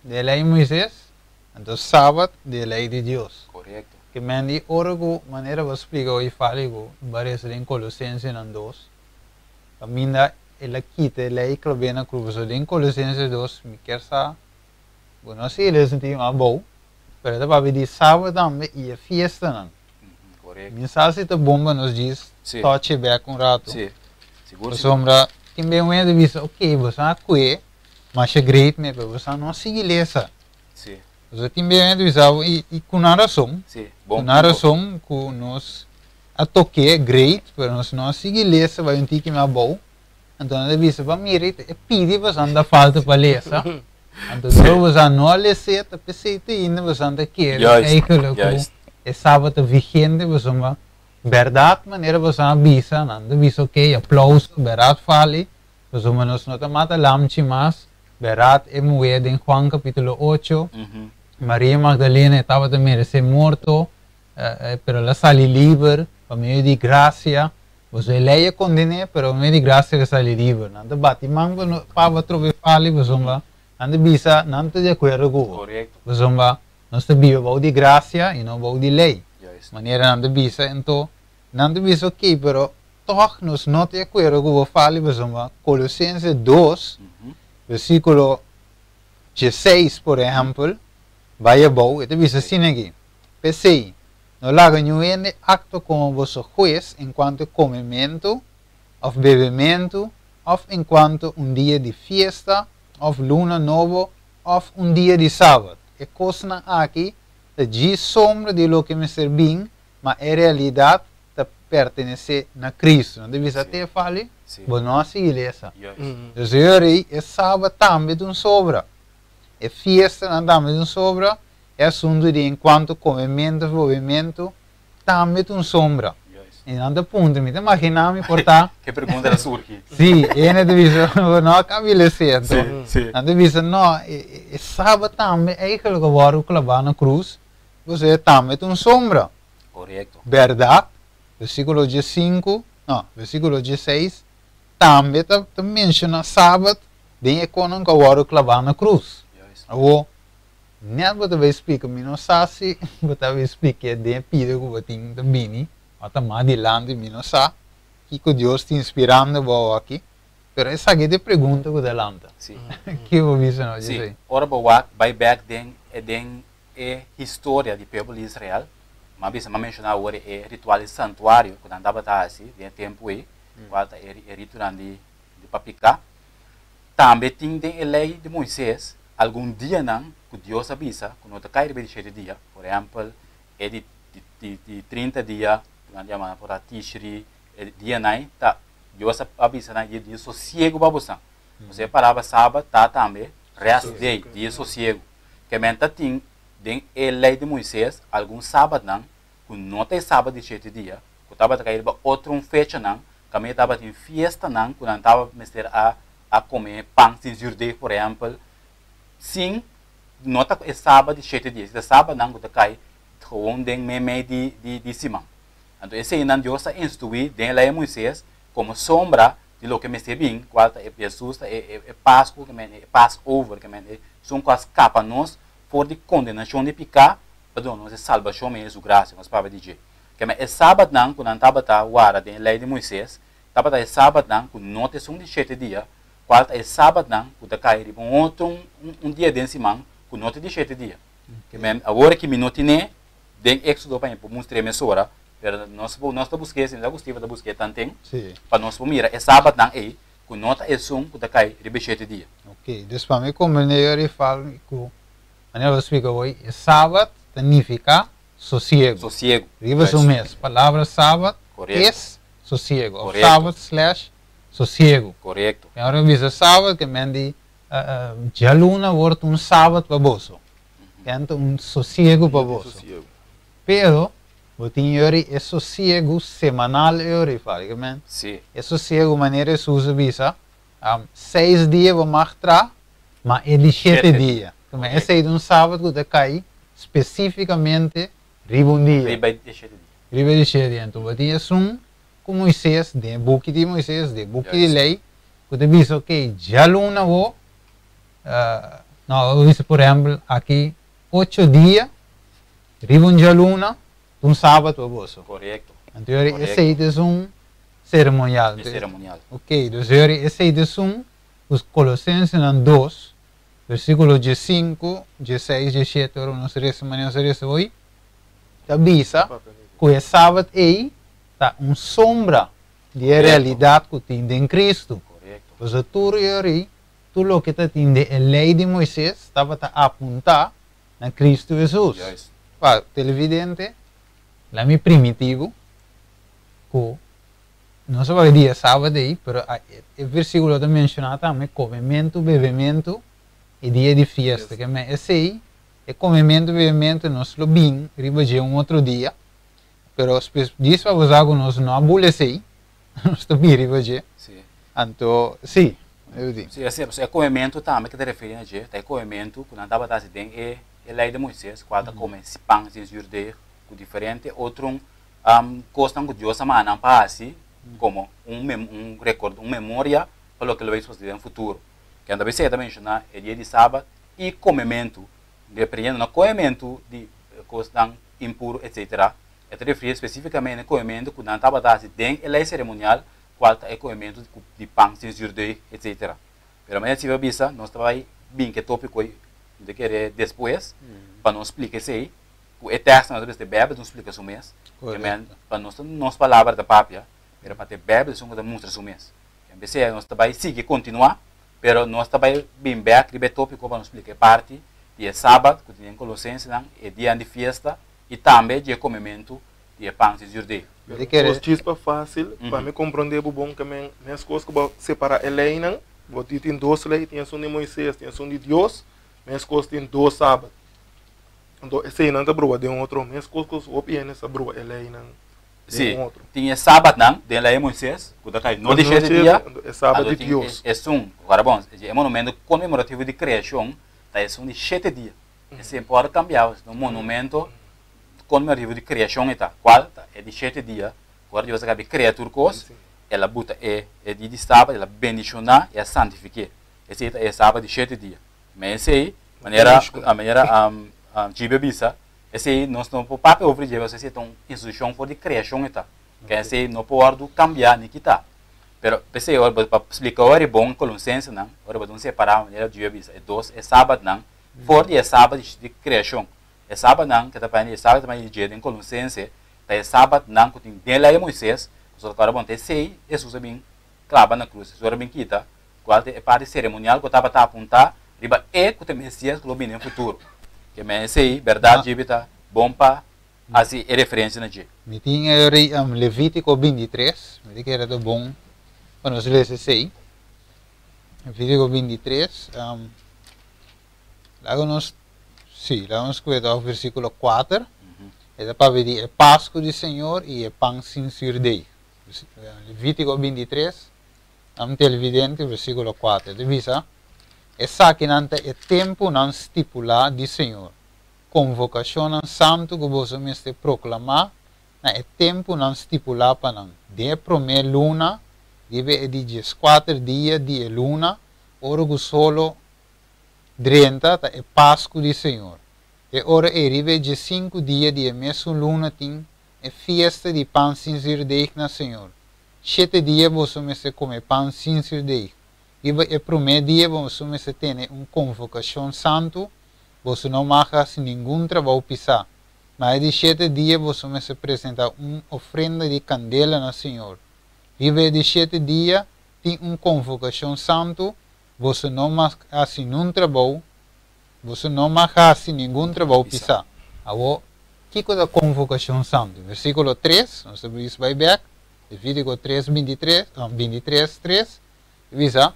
den lei Moises, anto sabat den lei di Dios. Ke men di ora ku manera bo a splika hoy fali ku baresa den Kolosensenan 2, kaminda el a kita e lei klab'é na krus. Pasobra den Kolosense 2 mi kier sa bo no a sigui lesa un tiki mas abou, pero e ta papia di sabat tambe i e fiestanan. Mi sa si ta bon pa nos djis touch e bek un rato. Pasobra tin ben wende bisa, ok, boso a kue masha great me, pero boso no a sigui lesa. Pasobra tin ben wende bisa bo, i ku nan rason, ku nan rason ku nos a tok'é great, pero nos no a sigui lesa bai un tiki mas abou. Anto nan ta bisa, Ba mira, e pidi boso ta falta pa lesa. Anto dor boso no a les'é, ta p'esei te ainda boso ta kere eigenlijk ku e sabat ta vigente pasobra bèrdat manera boso a bisa, nan ta bisa ok, aplauso, bèrdat fali, pasobra nos no ta mata lamchi mas, bèrdat e muhé den Juan kapítulo 8, Maria Magdalena e tabata meresé morto, pero el a sali liber pa medio di grasia. Boso e lei a kondené, pero pa medio di grasia el a sali liber. Nan ta bati man pa no pa trobe fali, pasobra nan ta bisa nan ta di akuerdo ku bo. Pasobra nos ta biba bou di grasia i no bou di lei. Manera nan ta bisa, anto nan ta bisa ok, pero tòg nos no ta di akuerdo ku bo fali, pasobra Kolosense 2, versíkulo 16, por ehèmpel, bai abou, e ta bisa asina aki, P'esei, no laga niun hende aktua komo boso hues enkuanto komementu òf bebementu òf enkuanto un dia di fiesta òf luna nobo òf un dia di sabat. E kosnan aki ta djis sombra di loke mester bin, ma e realidat ta pertenesé na Kristu. Nan ta bisa te fali, bo no a sigui lesa. Dus e e sabat tambe ta un sobra, e fiestanan tambe ta un sobra, E asuntu di enkuanto komementu òf bobementu tambe ta un sombra. I nan ta puntra, mi ta imaginá mi por ta. Ke pregunta ta surgi? Sí, e hende ta bisa, bo no a kabi lese anto. Nan ta bisa, no, e sabat tambe eigenlijk a wòrdu klabá na krus, pasobra e tambe ta un sombra. Korekto. Bèrdat, versíkulo 15, no, versíkulo 16 tambe ta menshoná sabat den e konan ku a wòrdu klabá na krus. Awor, Net bo ta bay splika, mi no sa si bo ta bay splik'é den e pida ku bo tin ta bini o ta mas dilanti, mi no sa kiko Dios ta inspirando bo awoki, pero esaki ta e pregunta ku ta lanta. Kiko bo bisa no, José? Sí, ora bo wak bay bek den e den e historia di pueblo di Israel, m'a bisa, m'a menshoná awor e ritual di santuario ku nan tabata hasi den e tempu ei, kual ta e ritunan di pa piká. Tambe tin den e Lei di Moises algun dianan ku Dios a bisa ku no ta kai riba e di shete dia. Por ehèmpel, e di di 30 dia ku nan ta yama por ta Tishri, e dianan ei ta Dios a bisa nan e dia sosiegu pa bosan. Osea e palabra sabat ta tambe rest day, dia sosiegu. Ke men ta tin den e Lei di Moises algun sabatnan ku no ta e sabat di shete dia, ku tabata kai riba otro un fechanan Kaminda tabatin fiestanan ku nan tabata mester a a kome pan sin zürdeg, por ehèmpel, sin no ta e sabat di shete dia, si ta sabatnan ku ta kai gewoon den meimei di di di siman. Anto eseinan Dios a instruí den e lei di Moises komo sombra di loke mester bin, kual ta e Hesus ta e e Pasku, ke men e Passover, ke men esun ku a skapa nos for di kondenashon di piká pa duna nos e salbashon mediante su grasia, nos papia di dje. Keme e sabatnan ku nan tabata wara den e Lei di Moises tabata e sabatnan ku no ta esun di shete dia, kual ta e sabatnan ku ta kai riba un otro un dia den siman ku no ta di shete dia. Keme awor aki mi no tine den Éksodo pa mi por mustr'é mesora, pero nos nos ta busk'é, si no ta ku Steven ta busk'é tanten, pa nos por mira e sabatnan ei ku no ta esun ku ta kai riba e shete dia. Oké, dus pa mi komprendé yo rifal ku manera bo splika hoy, e sabat ta nifiká sosiego. Sosiego. Riba su mes. Palabra sabat es sosiego. Of sabat slash sosiego. Korekto. I ora bisa sabat ke men di djaluna wor ta un sabat pa boso. Ken ta un sosiego pa boso. Pero bo tin yori e sosiego semanal yori fal ke men. E sosiego manera Hesus a bisa seis dia bo mag tra ma e di shete dia. Ke men esei ta un sabat ku ta kai. Spesífikamente riba un dia. Riba e shete dia. Riba e di shete dia. Anto bo tin esun ku Moises, den e buki di Moises, den e buki di Lei, ku ta bisa, ok, djaluna bo, no, bo bisa por ehèmpel, aki ocho dia, riba un djaluna, ta un sabat pa boso. Korekto. Anto yori esei ta esun seremonial. E seremonial. Ok, dus yori esei ta esun ku Kolosensenan 2, versíkulo 15, 16, 17, ora nos resa manera nos a resa hoy, ta bisa ku e sabat ei ta un sombra di e realidat ku tin den Kristu. Pasobra tur e ori, tur loke ta tin den e lei di Moises tabata apuntá na Kristu Hesus. Pa televidente, la mi primitivo ku no sa papia di e sabat ei, pero e versíkulo ta menshoná tambe komementu, bebementu i dia di fiesta. Ke men esei, e komementu, bebementu nos lo bin riba dje un otro dia, pero djis pa bo sa ku nos no a bula esei, nos ta bin riba dje. Anto, sí, eu di. Sí, asina, pasobra e komementu tambe ke ta referí na dje ta e komementu ku nan tabata hasi den e lei di Moises, kual ta kome pan sin zürdeg ku diferente otro kosnan ku Dios a manda nan pa hasi komo un un rekord, un memoria pa loke lo bay sosede den futuro. Kende ta bisa e ta menshoná e dia di sabat i komementu, refiriendo na komementu di kosnan impuru etsetera, e ta referí spesífikamente na komementu ku nan tabata hasi den e lei seremonial, kual ta e komementu di pan sin zürdeg etsetera. Pero manera si bo a bisa, nos ta bai bin ku e tópiko ei, mi ta kere despues, pa nos splika esei. Ku e tekstonan ta bisa e Beibel ta un splika su mes. Amen. Pa nos ta nos palabra ta papia, pero pa ta e Beibel esun ku ta mustra su mes. En bes nos ta bai sigui kontinuá, pero nos ta bai bin bèk riba e tópiko pa nos splika e parti di e Sabat ku tin den Kolosensenan, e dianan di fiesta i tambe di e komementu di e pan sin zürdeg. Kos chispa fásil pa mi komprondé bo bon ke men meskos ku bo separá e leinan, bo di tin dos lei, tin esun di Moisés, tin esun di Dios, meskos tin dos sabat. Anto eseinan ta brua den otro, meskos ku hopi hende sa brua e leinan den otro. Sí, tin e sabatnan den lei di Moisés ku ta kai no di shete dia, e sabat di Dios. Esun, ora bon, e monumento konmemorativo di kreashon ta esun di shete dia. Esei por kambia, un monumento konmemorativo di kreashon e ta, kual ta e di shete dia, ora Dios a kabi krea tur kos, el a buta e dia di sabat, el a bendishoná i a santifik'é. Esei ta e sabat di shete dia. Ma esei, manera manera Djibi a bisa, esei nos no por papia over dje, pasobra esei ta un institushon for di kreashon e ta. Ke esei no por wòrdu kambiá ni kitá. Pero p'esei ora bo pa splika ora e bon kolonsensenan, ora bo ta un separá manera Djibi a bisa, e dos e sabatnan for di e sabat di kreashon. E sabatnan ke ta papia di e sabat ke ta papia di dje den kolonsense ta e sabatnan ku tin den lei di Moises, pasobra ora bon ta esei Hesus a bin klaba na krus, Hesus a bin kita. Cual ta e parti ceremonial cu tabata apunta riba e cu ta Mesias cu lo bini den futuro. Ke men esey berdad djibi ta bon pa haci e referencia na dje. Mi tin e rei Levitico 23, mi ta kere ta bon pa nos lesa esey. Levitico 23, laga nos, si, laga nos cueda of versiculo 4, e ta papia di e Pascu di Señor y e pan sin zuurdeeg. Levitico 23, Am televidente, versíkulo 4, ta bisa, Esakinan ta e tempunan stipulá di Señor, konvokashonnan santu ku boso mester proklamá na e tempunan stipulá pa nan, den e promé luna, riba e di dieskuater dia di e luna, ora ku solo drenta, ta e Pasku di Señor. E ora ei riba e diesinku dia di e mesun luna tin e fiesta di pan sin zürdeig na Señor. Shete dia boso mester kome pan sin zürdeig. Riba e promé dia boso mester tene un konvokashon santu, boso no mag hasi ningun trabou pisá. Ma e di shete dia boso mester presentá un ofrenda di kandela na Señor. Riba e di shete dia tin un konvokashon santu, boso no mag hasi nun trabou, boso no mag hasi ningun trabou pisá. Awor, kiko ta konvokashon santu? Versíkulo 3, nos ta bisa bai bèk, Levítico 3, 23, 23, 3, ta bisa,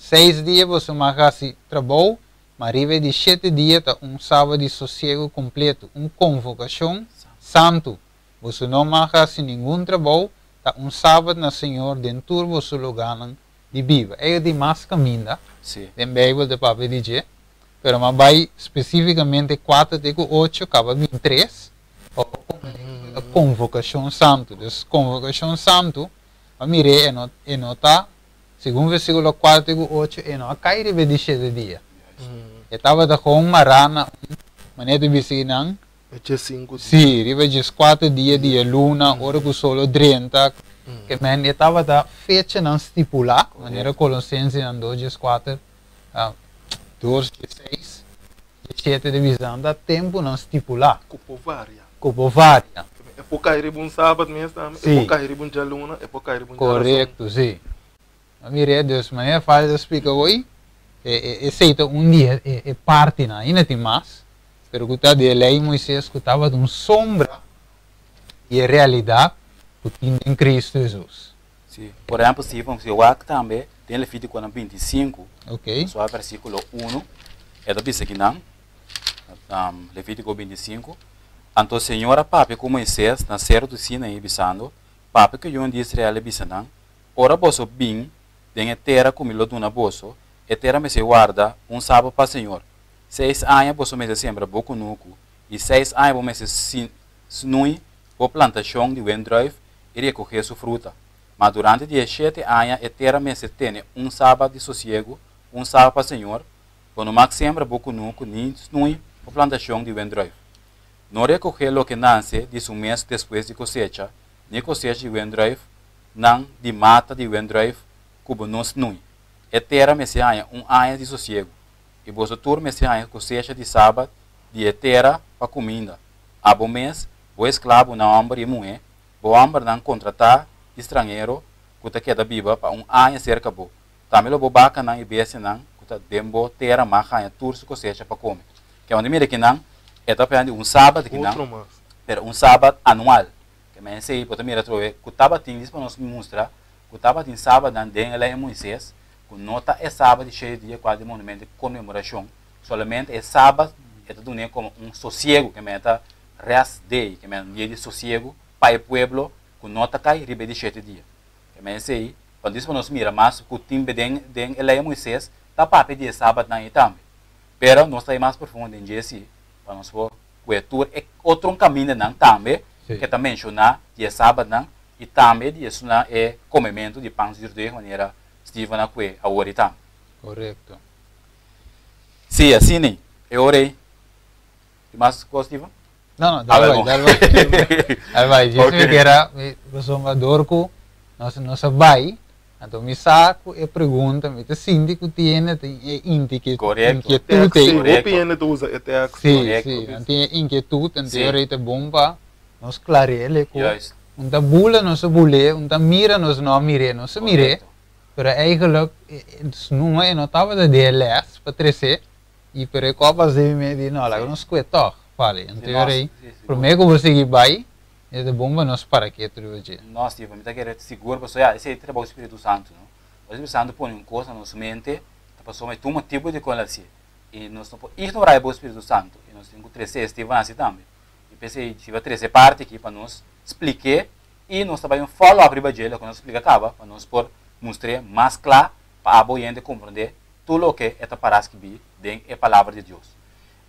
Seis dia boso mag hasi trabou, ma riba e di shete dia ta un sabat di sosiegu kompletu, un konvokashon santu. Boso no mag hasi ningun trabou, ta un sabat na Señor den tur boso lugánan di biba. Ei di mas kaminda den Beibel ta papia di dje. Pero m'a bai spesífikamente 4 te ku 8, kaba bin 3, konvokashon santu. Dus konvokashon santu, a mir'é e no ta, segun versíkulo 4 te ku 8, e no a kai riba di 7 dia. E tabata kon mará na manera di bisa nan. E 5. Sí, riba di 4 dia di luna, ora ku solo 30, ke men e tabata fechanan stipulá, manera Kolosensenan 2, 4, 2, 6, 7 di bisa, tempunan stipulá. Ku por varia. Ku por varia. E por kai riba un sabat mes tambe, e por kai riba un djaluna, e por kai riba un Korekto, sí. Mira, dus manera fásil di splika hoy, esei ta un dia e parti na, ainda tin mas, pero ku ta di lei Moisés ku tabata un sombra di e realidat ku tin den Kristu Hesus. Sí. Por ehèmpel, Steven, si wak tambe, den Levítiko 25, so versíkulo 1, e ta bisa akinan, Levítiko 25: "Anto Señor a papia ku Moisés na seru di Sinai, bisando: Papia ku yunan di Israel, bisa nan: Ora boso bin den e tera ku mi lo duna boso, e tera mester warda un sabat pa Señor. 6 aña boso mester sembra bo kunuku, i 6 aña boso mester snui bo plantashon di wendrùif i rekohé su fruta. Ma durante di 7 aña e tera mester tene un sabat di sosiegu, un sabat pa Señor. Bo no mag sembra bo kunuku ni snui bo plantashon di wendrùif. No rekohé loke nase di su mes despues di kosecha, ni kosecha di wendrùif, nan di mata di wendrùif ku bo no snui. E tera mester haña un aña di sosiegu, i boso tur mester haña kosecha di sabat di e tera pa kuminda. Abo mes, bo esklabonan hòmber i muhé, bo hòmbernan kontratá i stranhero ku ta keda biba pa un aña serka bo. Tambe lo bo bakanan i bestianan ku ta den bo tera mag haña tur su kosecha pa kome." Ke unda mira akinan, e ta papiando un sabat akinan, Otro mas. Pero un sabat anual. Ke men sei, bo ta mira trobe, ku tabatin, dis pa nos mustra, ku tabatin sabatnan den e lei Moisés, ku no ta e sabat di 7 dia, kual di monumento di konmemorashon, solamente e sabat e ta dun'é komo un sosiegu, ke men ta rest day, ke men un dia di sosiegu pa e pueblo ku no ta kai riba di 7 dia. Ke men sei, pa dis pa nos mira mas ku tin den e lei Moisés, ta papia di e sabatnan ei tambe. Pero nos ta mas profundo den dje si, pa nos por kue tur e otro kamindanan tambe ku ta menshoná di e sabatnan i tambe di esuna e komementu di pan zürdeg manera Steven a kue awor tambe. Sí, asina, ne. E ora ei. Tin mas kos, Steven? No, dal bai, dal bai. Dal bai. Djis mi kier a pasobra dor ku nos a bai, anto mi sa ku e pregunta, mi ta sinti ku tin e inkietut ei. Sí, hopi hende ta usa e teksto. Sí, nan tin e inkietut, anto e ta bon pa nos klar'é ku un ta bula nos a bul'é, un ta mira nos no a mir'é, nos a mir'é, pero eigenlijk numa e no tabata den les pa trese, i pero e kopas di mi di no, laga nos kue tòg, vale. Anto ei, promé ku bo sigui bai, e ta bon pa nos para ketu riba dje. No, Steven, mi ta kere sigur pasobra ya, esei ta trabou Spiritu Santu, no? Ora Spiritu Santu pone un kos na nos mente, ta pasobra e tin un motibu di kon el hasié. I nos no por ignorá e bos Spiritu Santu, i nos tin ku trese Steven hasi tambe. I p'esei si bo trese parti aki pa nos splik'é i nos ta bai un follow up riba dje loke nos a splika kaba pa nos por mustr'é mas kla pa abo oyente komprondé tur loke e ta para skibí den e Palabra di Dios.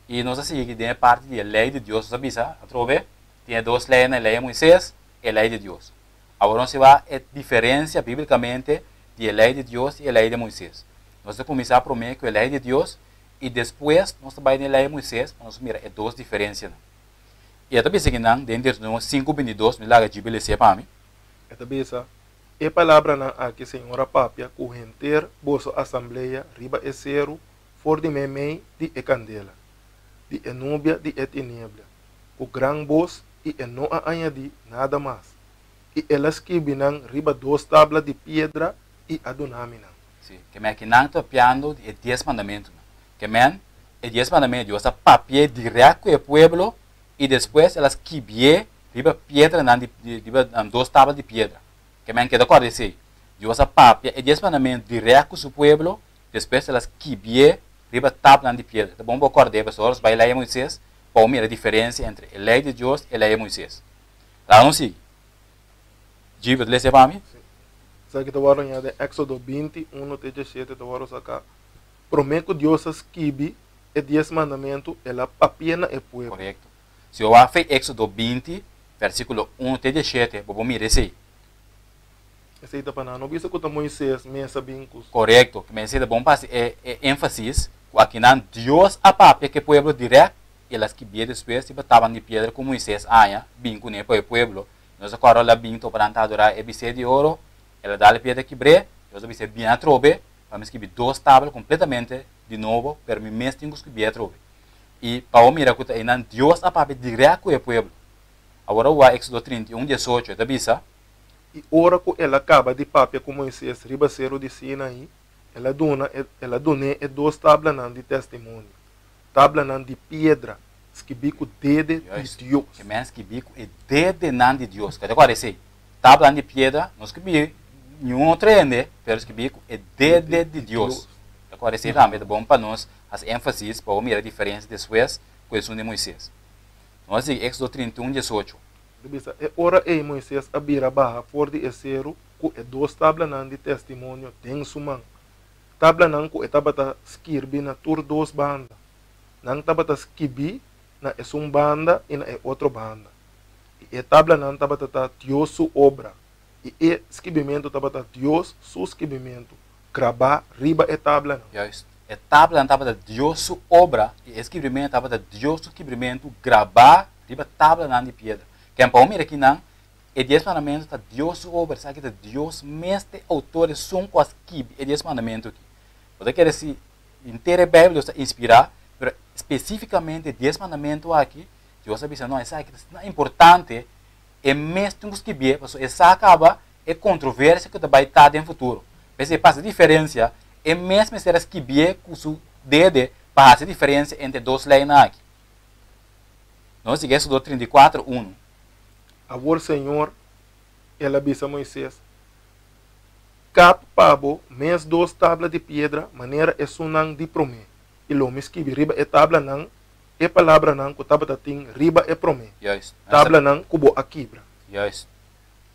I nos a sigui den e parti di e lei di Dios. Nos a bisa atrobe tin e dos leinan, e lei di Moisés i e lei di Dios. Awor nos wak e diferensia bíblikamente di e lei di Dios i e lei di Moisés. Nos ta kuminsá promé ku e lei di Dios i despues nos ta bai den e lei di Moisés pa nos mira e dos diferensianan. I e ta bisa akinan den Deuteronomio 5:22, mi laga djibi les'é pa mi. E ta bisa: "E palabranan aki Señor a papia ku henter boso asamblea riba e seru for di meimei di e kandela, di e nubia di e tiniebla, ku gran bos i e no a añadí nada mas. I el a skibi nan riba dos tabla di piedra i a duna mi nan." Sí, ke men akinan ta papiando di e 10 mandamentunan. Ke men, e 10 mandamentu Dios a papi'é dirèkt ku e pueblo i despues el a skibié riba piedranan di riba dos tabla di piedra. Ke men keda kòrda esei. Dios a papia e 10 mandamentu dirèkt ku su pueblo, despues el a skibié riba tablanan di piedra. Ta bon bo kòrd'é pasobra ora nos bai lei di Moisés, pa bo mira e diferensia entre e lei di Dios i e lei di Moisés. Laga nos sigui. Djibi, bo ta lesa e pa mi? Sí. Esaki ta wòrdu hañá den Éksodo 20, 1 te 17 ta wòrdu saká. Promé ku Dios a skibi e Dies Mandamentu, el a papia na e pueblo. Korekto. Si bo wak Éksodo 20, versíkulo 1 te 17, bo por mira esei. Esei ta pa nan no bisa ku ta Moises mes a bin ku. Korekto. Ke mester ta bon pa hasi e e énfasis ku akinan Dios a papia ku e pueblo dirèkt i el a skibié despues riba taban di piedra ku Moises haña bin kuné pa e pueblo. Nos a kòrda el a bin topa nan ta adorá e bisé di oro, el a dal e piedra kibr'é, Dios a bis'é, Bin atrobe pa mi skibi dos tabla kompletamente di nobo, pero mi mes tin ku skibié atrobe. I pa bo mira ku ta einan Dios a papia dirèkt ku e pueblo. Awor a wak Éksodo 31, 18, e ta bisa. I ora ku el a kaba di papia ku Moises riba seru di Sinaí, el a duna e el a dun'é e dos tablanan di testimonio, tablanan di piedra skibí ku dede di Juist. Dios. E men skibí ku e dedenan di Dios. Ka ta kòrda esei? Tablanan di piedra no skibí niun otro hende, pero skibí ku e dede di Dios. Ta kòrda esei tambe? Ta bon pa nos hasi énfasis pa bo mira diferensia despues ku esun di Moises. Nos a sigui Éksodo 31, 18. Ta bisa, E ora ei Moises a bira baha for di e seru ku e dos tablanan di Testimonio den su man, tablanan ku e tabata skirbi na tur dos banda. Nan tabata skibí na esun banda i na e otro banda. I e tablanan tabata ta Dios su obra, i e skibimentu tabata Dios su skibimentu, grabá riba e tablanan. Juist, e tablanan tabata Dios su obra, i e skibimentu tabata Dios su skibimentu grabá riba tablanan di piedra. Ken pa bo mira kinan, e Dies Mandamentu ta Dios su obra, esaki ta Dios mes ta e outor, esun ku a skibi e Dies Mandamentu aki. Bo ta kere si henter e Beibel Dios ta inspirá, pero spesífikamente e Dies Mandamentu aki, Dios a bisa no, esaki ta asina importante, e mes tin ku skibié, pasobra e sa kaba e kontroversia ku ta bai ta den futuro. P'esei pasa e diferensia, e mes mester a skibié ku su dede pa hasi e diferensia entre e dos leinan aki. Nos sigui Éxodo 34, unu. Awor Señor, el a bisa Moises, Kap pa bo mes dos tabla di piedra manera esunnan di promé, i lo mi skibi riba e tablanan e palabranan ku tabata tin riba e promé tablanan ku bo a kibra. Juist.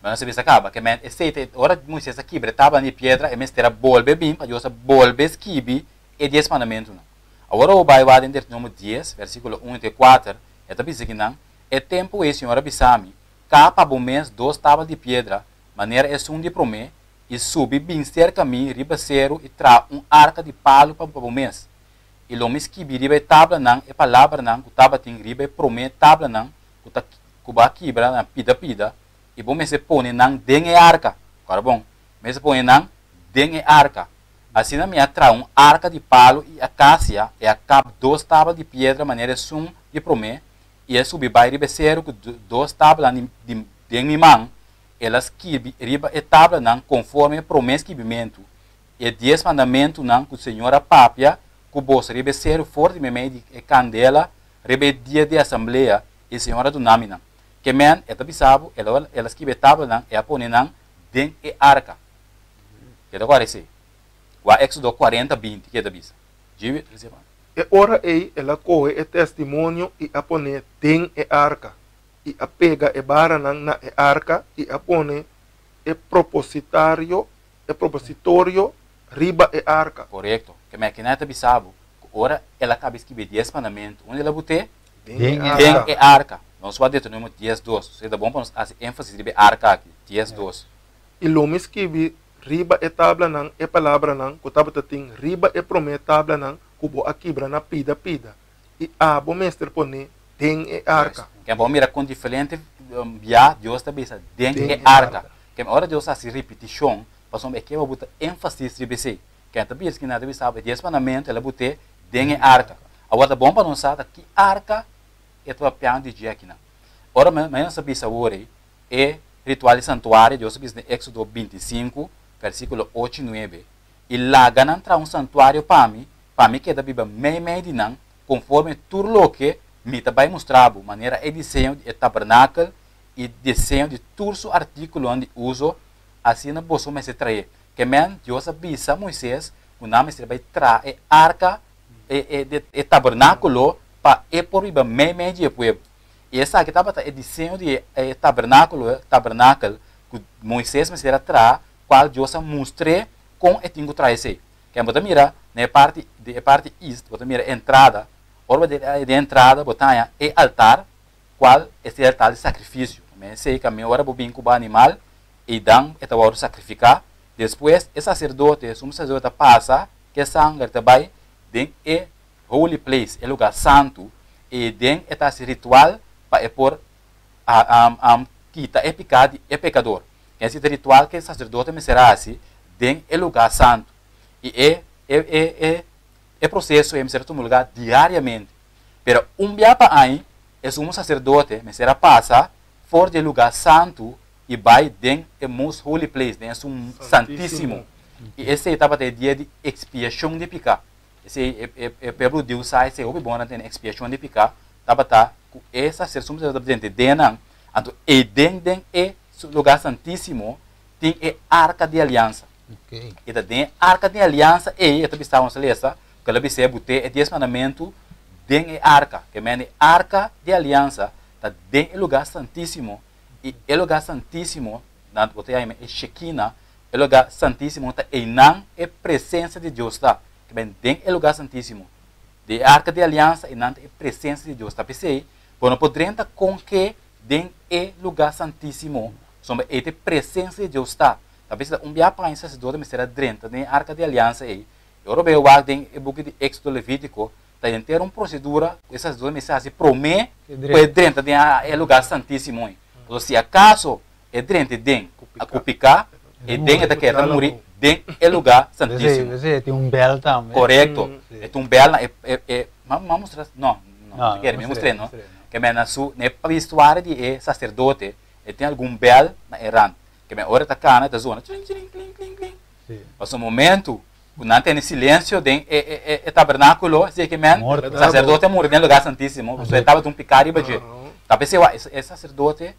Nos a bisa kaba ke men esei ta ora Moises a kibra e tablanan di piedra, e mester a bolbe bin pa Dios a bolbe skibi e Dies Mandamentunan. Awor bo bai wak den Deuteronomio dies, versíkulo un te kuater, e ta bisa kinan, E tempu ei Señor a bisa mi, Ka pa bo mes dos tabla di piedra, manera esun di promé, i subi bin serka mi riba seru i traha un arka di palu pa bo mes. I lo mi skibi riba e tablanan e palabranan ku tabatin riba e promé tablanan ku ta ku bo a kibra na pida pida, i bo mester pone nan den e arka. Kòrda bon, mester pone nan den e arka. Asina mi a traha un arka di palu i akasia, i a kap dos tabla di piedra manera esun di promé, i a subi bai riba e seru ku dos tablanan di den mi man, el a skirbi riba e tablanan konforme e promé skibimentu, e dies mandamentunan ku Señor a papia ku boso riba e seru for di meimei di e kandela riba e dia di asamblea, i Señor a duna mi nan. Ke men, e ta bisa bo, el a skibi e tablanan i a pone nan den e arka. Ke ta kore esei? Wak Éxodo 40, 20, ke ta bisa? Djibi, trese pa mi. E ora ei el a kohe e Testimonio i a pon'é den e arka, i a pega e baranan na e arka i a pone e propositario, e propositorio riba e arka. Korekto. Ke mèkina ta bisa bo ku ora el a kaba skibi e Dies Mandamentu, unda el a but'é? Den e arka. Den e arka. Nos wak Deuteronomio dies dos. Esei ta bon pa nos hasi énfasis riba e arka aki. Dies dos. I lo mi skibi riba e tablanan e palabranan ku tabata tin riba e promé tablanan ku bo a kibra na pida pida, i abo mester pon'é den e arka. Ken bo mira kon diferente bia Dios ta bisa den e arka. Ken ora Dios hasi ripitishon, pasobra e ke bo buta énfasis riba esei. Ken ta bisa ki nan ta bisa bo e dies mandamentu el a but'é den e arka. Awor ta bon pa nos sa ta ki arka e ta papiando di dje akinan. Ora nos ta bisa awor ei, E ritual di santuario, Dios a bisa den Éxodo 25, versíkulo ocho i nuebe, I laga nan traha un santuario pa mi, pa mi keda biba meimei di nan, konforme tur loke mi ta bai mustra bo, manera e diseño di e tabernakel i diseño di tur su artíkulonan di uso, asina boso mester traé. Ke men, Dios a bisa Moisés ku nan mester bai traha e arka, e tabernákulo, pa e por biba meimei di e pueblo. I esaki tabata e diseño di e tabernákulo, tabernakel, ku Moisés mester a traha, kual Dios a mustr'é kon e tin ku traha esei. Ken bo ta mira? Na e parti di e parti east bo ta mira e entrada, ora bo den e entrada bo ta haña e altar cual es e altar di sacrificio. Men esey caminda ora bo bin cu bo animal eydan e ta wordo sacrifica, despues e sacerdote, sumo sacerdote ta pasa cu e sanger ta bay den e holy place, e lugar santo, eyden e ta haci ritual pa e por kita e pica di e pecador. Esey ta ritual cu e sacerdote mester haci den e lugar santo. I e e e e e proseso ei mester a tuma lugá diariamente. Pero un bia pa aña e sumo saserdote mester a pasa for di e lugá santu i bai den e Most Holy Place, den esun Santísimo. I esei tabata e dia di ekspiashon di piká. Esei e e e pueblo hudiu sa esei hopi bon nan tene ekspiashon di piká tabata ku e saser sumo saserdote tabata drenta den nan. Anto ei den den e lugá santísimo tin e arka di aliansa. E ta den e arka di aliansa ei, e ta bisa nos lesa, ku el a bis'é but'é e dies mandamentu den e arka. Ke men e arka di aliansa ta den e lugá santísimo, i e lugá santísimo, nan bo ta yama e Shekina, e lugá santísimo ta einan e presensia di Dios ta. Ke men den e lugá santísimo di e arka di aliansa einan ta e presensia di Dios ta. P'esei bo no por drenta kon ke den e lugá santísimo, pasobra ei ta e presensia di Dios ta. Ta bisa un bia pa aña saserdote mester a drenta den e arka di aliansa ei. I ora bo e wak den e buki di Éksodo, Levítiko, ta henter un prosedura ku e saserdote mester hasi promé ku e drenta den e lugá santísimo ei. Pasobra si akaso e drenta den ku piká, e den e ta keda ta muri den e lugá santísimo. P'esei e tin un bèl tambe. Korekto. E tin un bèl na e e m'a mustra? No, no ta kere mi mustr'é no. Ke men na su na e vestuario di e saserdote e tin algun bèl na e rant. Ke men ora e ta kana e ta zona chlin chlin klin klin klin. Pasobra momento ku nan tene silensio den e e e tabernakulo, esei ke men saserdote a muri den lugar santísimo, pasobra e tabata un piká riba dje. Ta p'esei wak e saserdote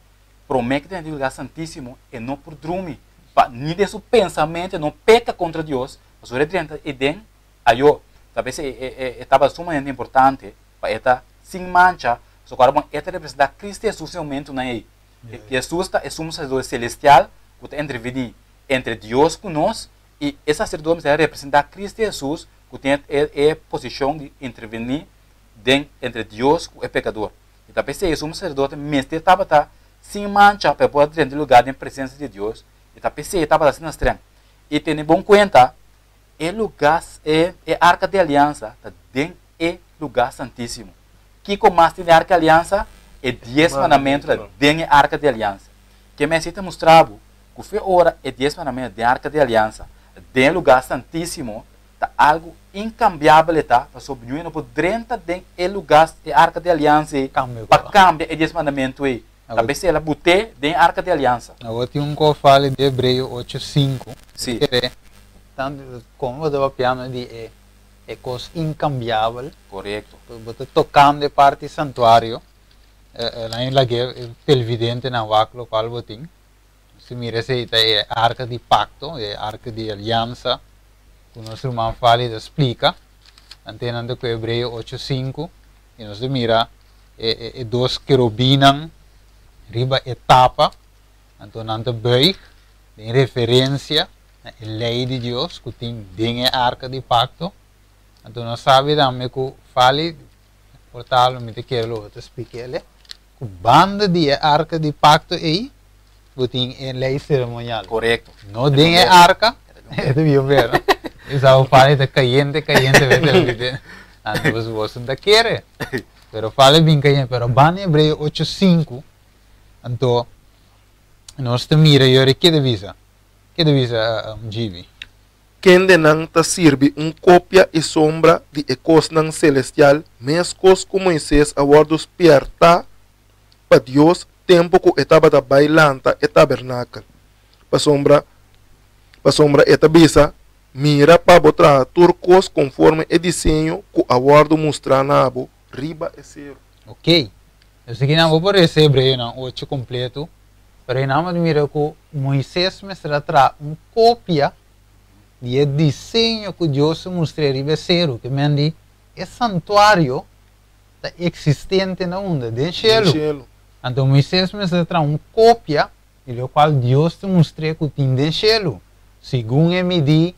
promé ke tene den lugar santísimo e no por drumi pa ni den su pensamentu e no peka kontra Dios, pasobra e drenta eden ayo. Ta p'esei e e e tabata sumamente importante pa e ta sin mancha, pasobra ku ora bon e ta representá Cristo Hesus den momentunan ei. Hesus ta e sumo saserdote selestial ku ta intervení entre Dios ku nos, i e saserdote mester a representá Cristo Hesus ku tin e posishon di intervení den entre Dios ku e pekador. I ta p'esei e sumo saserdote mester tabata sin mancha pa e por a drenta e lugá den presensia di Dios, i ta p'esei e tabata asina strèng. I tene bon kuenta, e lugá, e arka di aliansa ta den e lugá santísimo. Kiko mas tin den Arka di Aliansa? E Dies Mandamentu ta den e Arka di Aliansa. Ke mester ta mustra bo ku fe ora e Dies Mandamentu den Arka di Aliansa, den e lugá santísimo, ta algu inkambiabel e ta, pasobra niun hende no por drenta den e lugá, e Arka di Aliansa ei, pa kambia e Dies Mandamentu ei. Ta p'esei el a but'é den e Arka di Aliansa. Awor tin un kos fali di Hebreo ocho sinku. Sí. Kere, tantu komo bo ta papiando di e E kos inkambiabel. Korekto. Bo ta tokando e parti santuario. Nan e lag'é e televidentenan wak lokual bo tin. Si mira esei ta e arka di pakto, e arka di aliansa ku nos ruman Fali ta splika. Ante nan ta ku Hebreo ocho sinku i nos ta mira e e dos kerubinnan riba e tapa. Anto nan ta buig den referensia na e lei di Dios ku tin den e arka di pakto. Anto nos sabi tambe ku fali por tal mi ta kere lo bo ta splika el'e, ku banda di e arka di pakto ei bo tin e lei seremonial. Korekto. No den e arka, e ta bien bera. Mi sa ku fali ta kayente kayente be ta repite. Anto bo no ta kere. Pero fali bin kayente. Pero banda Hebreo ocho sinku, anto nos ta mira yori ke ta bisa. Ke ta bisa Gibi? Kendenan ta sirbi un kopia i sombra di e kosnan selestial meskos ku Moises a wòrdu spièrtá pa Dios tempu ku e tabata bai lanta e tabernakel. Pasobra, pasobra e ta bisa, Mira pa bo traha tur kos konforme e diseño ku a wòrdu mustrá na bo riba e seru. Oké. Esaki nan bo por resa Hebreonan ocho kompletu. Pero ei nan a mira ku Moises mester a traha un kopia di e diseño ku Dios a mustr'é riba e seru, ke men di e santuario ta eksistente na unda? Den shelu. Anto Moises mester a traha un kopia di lokual Dios ta mustr'é ku tin den shelu, segun e midí.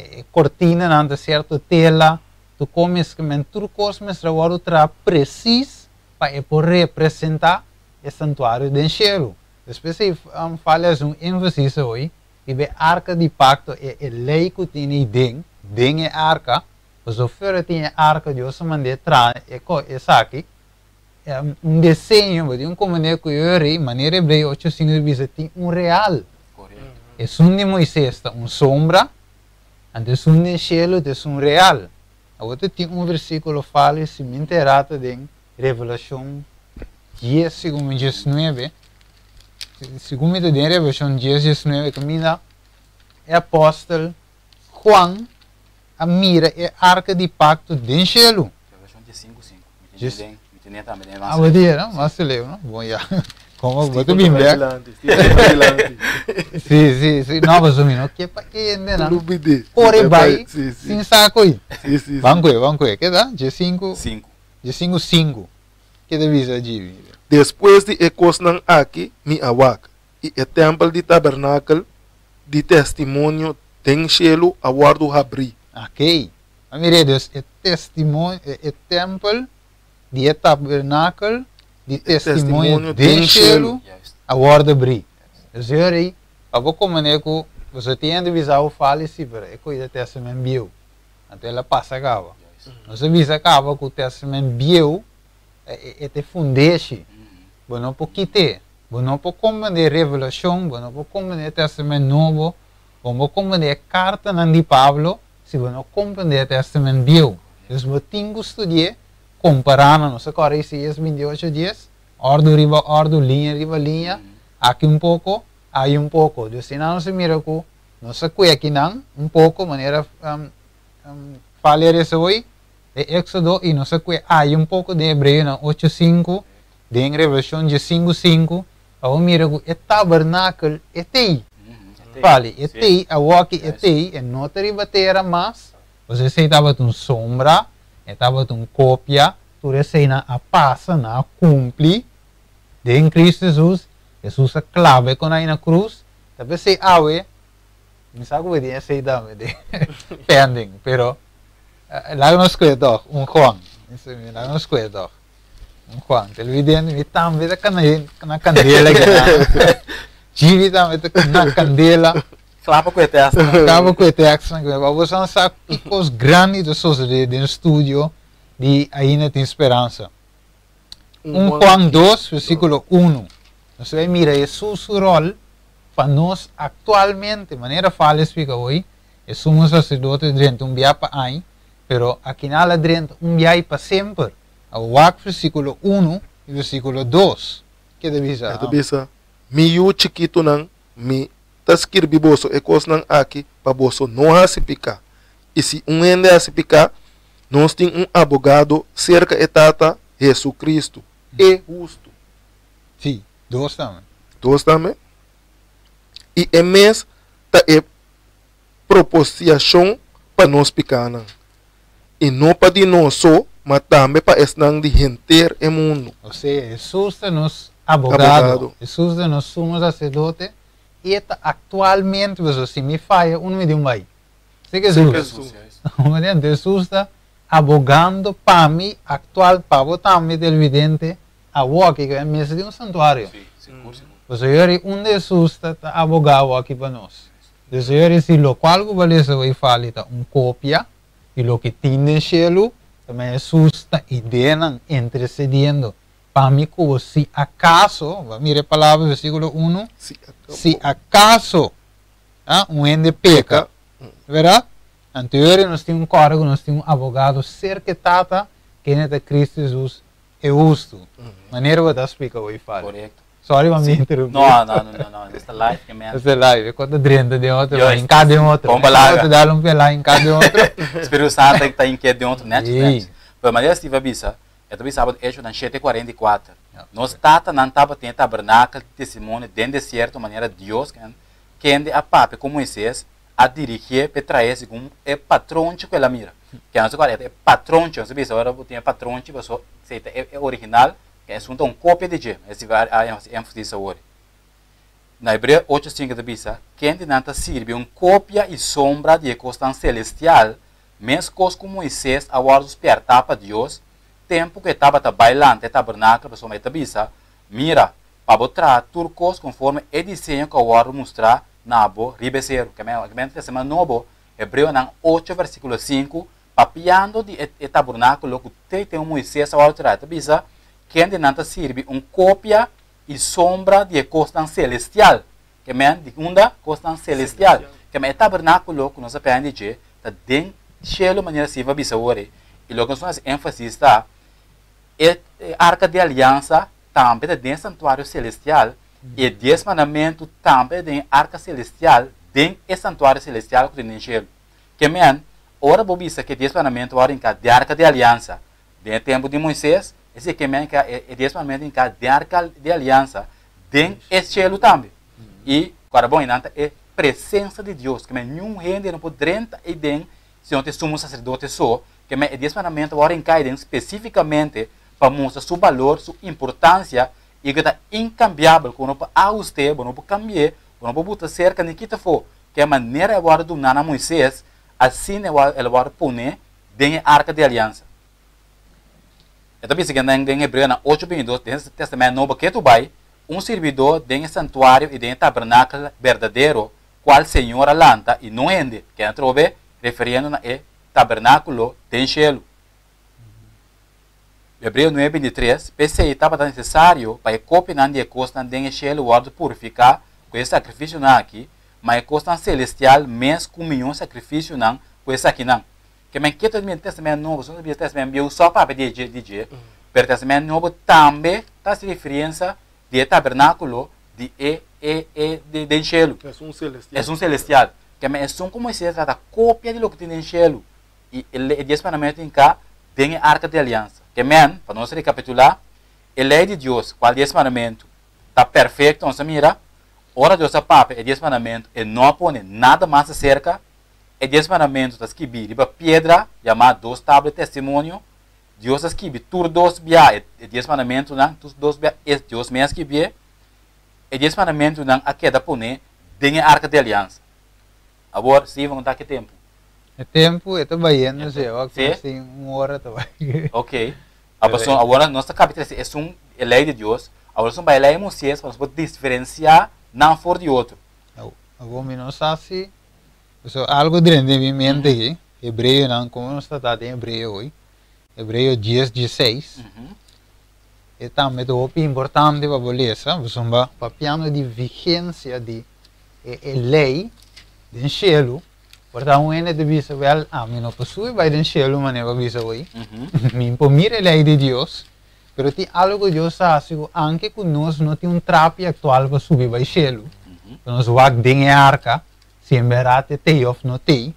E kortinanan ta sierto tela, tur kos ke men tur kos mester a wòrdu traha presis pa e por representá e santuario den shelu. Despues ei fala hasi un énfasis hoy riba e arka di pakto, e e lei ku tin ei den, den e arka, pasobra fuera tin e arka Dios a mand'é traha e ko esaki, un deseño, bo tin un komprendé ku e rei, manera Hebreo ocho sinku ta bisa, tin un real. Esun di Moises ta un sombra, anto esun den shelu ta esun real. Awor ta tin un versíkulo fali si mi ntera ta den Revelashon dies segun mi diesnuebe, segun mi ta den Revelashon dies diesnuebe kaminda e apòstel Juan a mira e arka di pakto den shelu. Revelashon dies sinku sinku. Mi tene den, mi tene tambe den Ah, bo tin, no? Mas leu, no? Bon ya. Como bo ta bin bek? Si, si, si. No, pasobra mi no ke pa hende nan kore bai sin sa koe. Ban koe, ban koe. Ke ta? Dies sinku? Sinku. Dies sinku sinku. Ke ta bisa Jimmy? Despues di e kosnan aki mi a wak, i e tèmpel di tabernakel di testimonio den shelu a wòrdu habrí. Akei. A mira, dus e testimonio, e tèmpel di e tabernakel di testimonio den shelu a wòrdu abrí. Dus e ora ei, pa bo komprendé ku boso tin hende bisa bo fali si, pero e koe ta Tèstamènt Bieu. Anto el a pasa kaba. Nos a bisa kaba ku Tèstamènt Bieu e ta e fundeshi. Bo no por kit'é. Bo no por komprendé Revelashon, bo no por komprendé Tèstamènt Nobo, bo no por komprendé e kartanan di Pablo si bo no komprendé e Tèstamènt Bieu. Dus bo tin ku studi'é kompará nan. Nos a kòrda Isaías binti ocho dies, òrdu riba òrdu, liña riba liña, aki un poko, ayi un poko. Dus asina nos a mira ku nos a kue akinan un poko, manera Fali a resa hoy, den Éksodo, i nos a kue ayi un poko den Hebreonan ocho sinku, den Revelashon diesinku sinku, pa bo mira ku e tabernakel e t'ei. Fali, e t'ei, awoki e t'ei, e no ta riba tera mas, pasobra esei tabata un sombra, e tabata un kopia, tur eseinan a pasa, nan a kumpli den Kristu Hesus, Hesus a klaba e konai na krus, ta p'esei awe, mi sa ku bo tin esei tambe den pending, pero laga nos kue tòg, un Juan, laga nos kue tòg, un Juan, televidente mi tambe ta kana na kandela kinan, Jimmy tambe ta na kandela. Klapa ku e tèkstnan. Klapa ku e tèkstnan. Pa bo san sa ki kos grandi ta sosodé den studio di Ainda Tin Speransa. Un Juan dos, versíkulo unu. Nos ta bai mira Hesus su ròl pa nos aktualmente. Manera Fale splika hoy, e sumo saserdote drenta un bia pa aña, pero akinal a drenta un bia i pa semper. Awor wak versíkulo unu i versíkulo dos. Ke ta bisa? E ta bisa, Mi yu chikitunan, mi ta skirbi boso e kosnan aki pa boso no hasi piká. I si un hende hasi piká, nos tin un abogado serka e Tata, Hesukristu, e hustu. Sí, dos tambe. Dos tambe. I e mes ta e proposiashon pa nos pikánan, i no pa di nos so, ma tambe pa esnan di henter e mundu. Osea, Hesus ta nos abogado, Hesus ta nos sumo saserdote, i e ta aktualmente, pasobra si mi faya, unu mi tin bai. Si ku Hesus. Anto Hesus ta abogando pa mi aktual, pa bo tambe televidente, awoki ku e mester di un santuario. Pasobra yori unda Hesus ta ta abogá awoki pa nos. Dus yori si lokual ku bo lesa bo i fali ta un kopia di loke tin den shelu, ta men Hesus ta ideanan intersediendo pa mi ku bo si akaso, bo a mira e palabra versikulo unu, si akaso un hende peka, bèrdat? Anto yori nos tin un kòrda ku nos tin un abogado serka e Tata, kende ta Kristu Hesus, e hustu. Manera bo ta splika hoy fali. Korekto. Sorry pa mi interrumpí. No, no, no, no, no. Nos ta live ke men. Nos ta live. E kos ta drenta den otro, pa hinká den otro. Bon palabra. E kos ta dal un pelá hinká den otro. Spiritu Santu ta inkiet den otro nèchi nèchi. Pero manera Steve a bisa, e ta bisa abot Echonan shete kuarenta i kuater. Nos tatanan tabatin e tabernakel di testimonio den desierto manera Dios kende a papia ku Moises a dirigié p'e traé segun e patronchi ku el a mira. Ke nos ta kòrda e ta e patronchi, nos ta bisa ora bo tin e patronchi paso esei ta e original, ke esun ta un kopia di dje, e si a hasi énfasis awor. Na Hebreo 8:5 ta bisa, Kendenan ta sirbi un kopia i sombra di e kosnan selestial, meskos ku Moises a wòrdu spièrtá pa Dios tempu ku e tabata bai lanta e tabernakel, pasobra e ta bisa, Mira, pa bo traha tur kos konforme e diseño ku a wòrdu mustrá na bo riba e seru. Ke men Testament Nobo, Hebreonan 8 versíkulo 5, papiando di e tabernákulo ku te tempu Moises a wòrdu traha, e ta bisa, Kendenan ta sirbi un kopia i sombra di e kosnan selestial. Ke men, di unda? Kosnan selestial. Ke men, e tabernákulo ku nos a pende dje ta den shelu manera Steve a bisa awor ei. I loke nos a hasi énfasis ta, e arka di aliansa tambe ta den e santuario selestial, i e dies mandamentu tambe ta den e arka selestial, den e santuario selestial ku tin den shelu. Ke men, ora bo bisa ku e dies mandamentu a rinka den arka di aliansa den e tempu di Moises, esei ke men ku e dies mandamentu rinka den arka di aliansa den e shelu tambe. I kòrda bon, einan ta e presensa di Dios, ke men niun hende no por drenta eiden si no ta e sumo saserdote so. Ke men e dies mandamentu a wòrdu rinka eiden spesífikamente pa mustra su balor, su importansia, i ku ta inkambiabel, ku bo no por ahust'é, bo no por kambi'é, bo no por buta serka ni kita afó. Ke manera e wòrdu duná na Moises, asina el a wòrdu poné den e arka di aliansa. E ta bisa kinan den Hebreonan ocho bintidos, den Tèstamènt Nobo ketu bai, un sirbidó den e santuario i den e tabernakel berdadero, kual Señor a lanta i no hende, ke atrobe refiriendo na e tabernákulo den shelu. Hebreo nuebe 23, P'esei tabata nesesario pa e kopianan di e kosnan den e shelu wòrdu purifiká ku e sakrifisionan akí, ma e kosnan selestial mes ku mihó sakrifisionan ku esakinan. Ke men ke ta bini Tèstamènt Nobo, si nos ta bini Tèstamènt Bieu sò papia di dje, di dje, pero Tèstamènt Nobo tambe ta hasi referensia di e tabernákulo di e e e di den shelu. Esun selestial. Esun selestial. Ke men esun ku Moisés a trata kopia di loke tin den shelu. I e dies mandamentu tin ka den e arka di aliansa. Ke men, pa nos rekapitulá, e lei di Dios, kual dies mandamentu, ta perfekto, nos a mira, ora Dios a papia e dies mandamentu, e no a pone nada mas aserka, e dies mandamentu ta skibí riba piedra, yamá dos tabla di testimonio, Dios a skibi tur dos bia e dies mandamentunan, tur dos bia e Dios mes a skibié, e dies mandamentunan a keda poné den e arka di aliansa. Awor, Steven, un ta ki tempu? E tempu e ta bayendo si, awor ku nos tin un ora ta bai. Ok. A pasobra awor nos ta kapia trese esun e lei di Dios, awor nos ta bai e lei di Moises pa nos por diferensiá nan for di otro. Awor mi no sa si, pasobra algu drenta den mi mente aki, Hebreonan, komo nos ta ta den Hebreo hoy, Hebreo dies dieseis, e tambe ta hopi importante pa bo lesa, pasobra papiando di vigensia di e lei den shelu, Por ta un hende ta bisa, Wèl, ami no por subi bai den shelu manera bo a bisa hoy. Mi por mira e lei di Dios, pero tin algu ku Dios ta hasi ku anke ku nos no tin un trapi aktual pa subi bai shelu, pa nos wak den e arka si en bèrdat e t'ei òf no t'ei,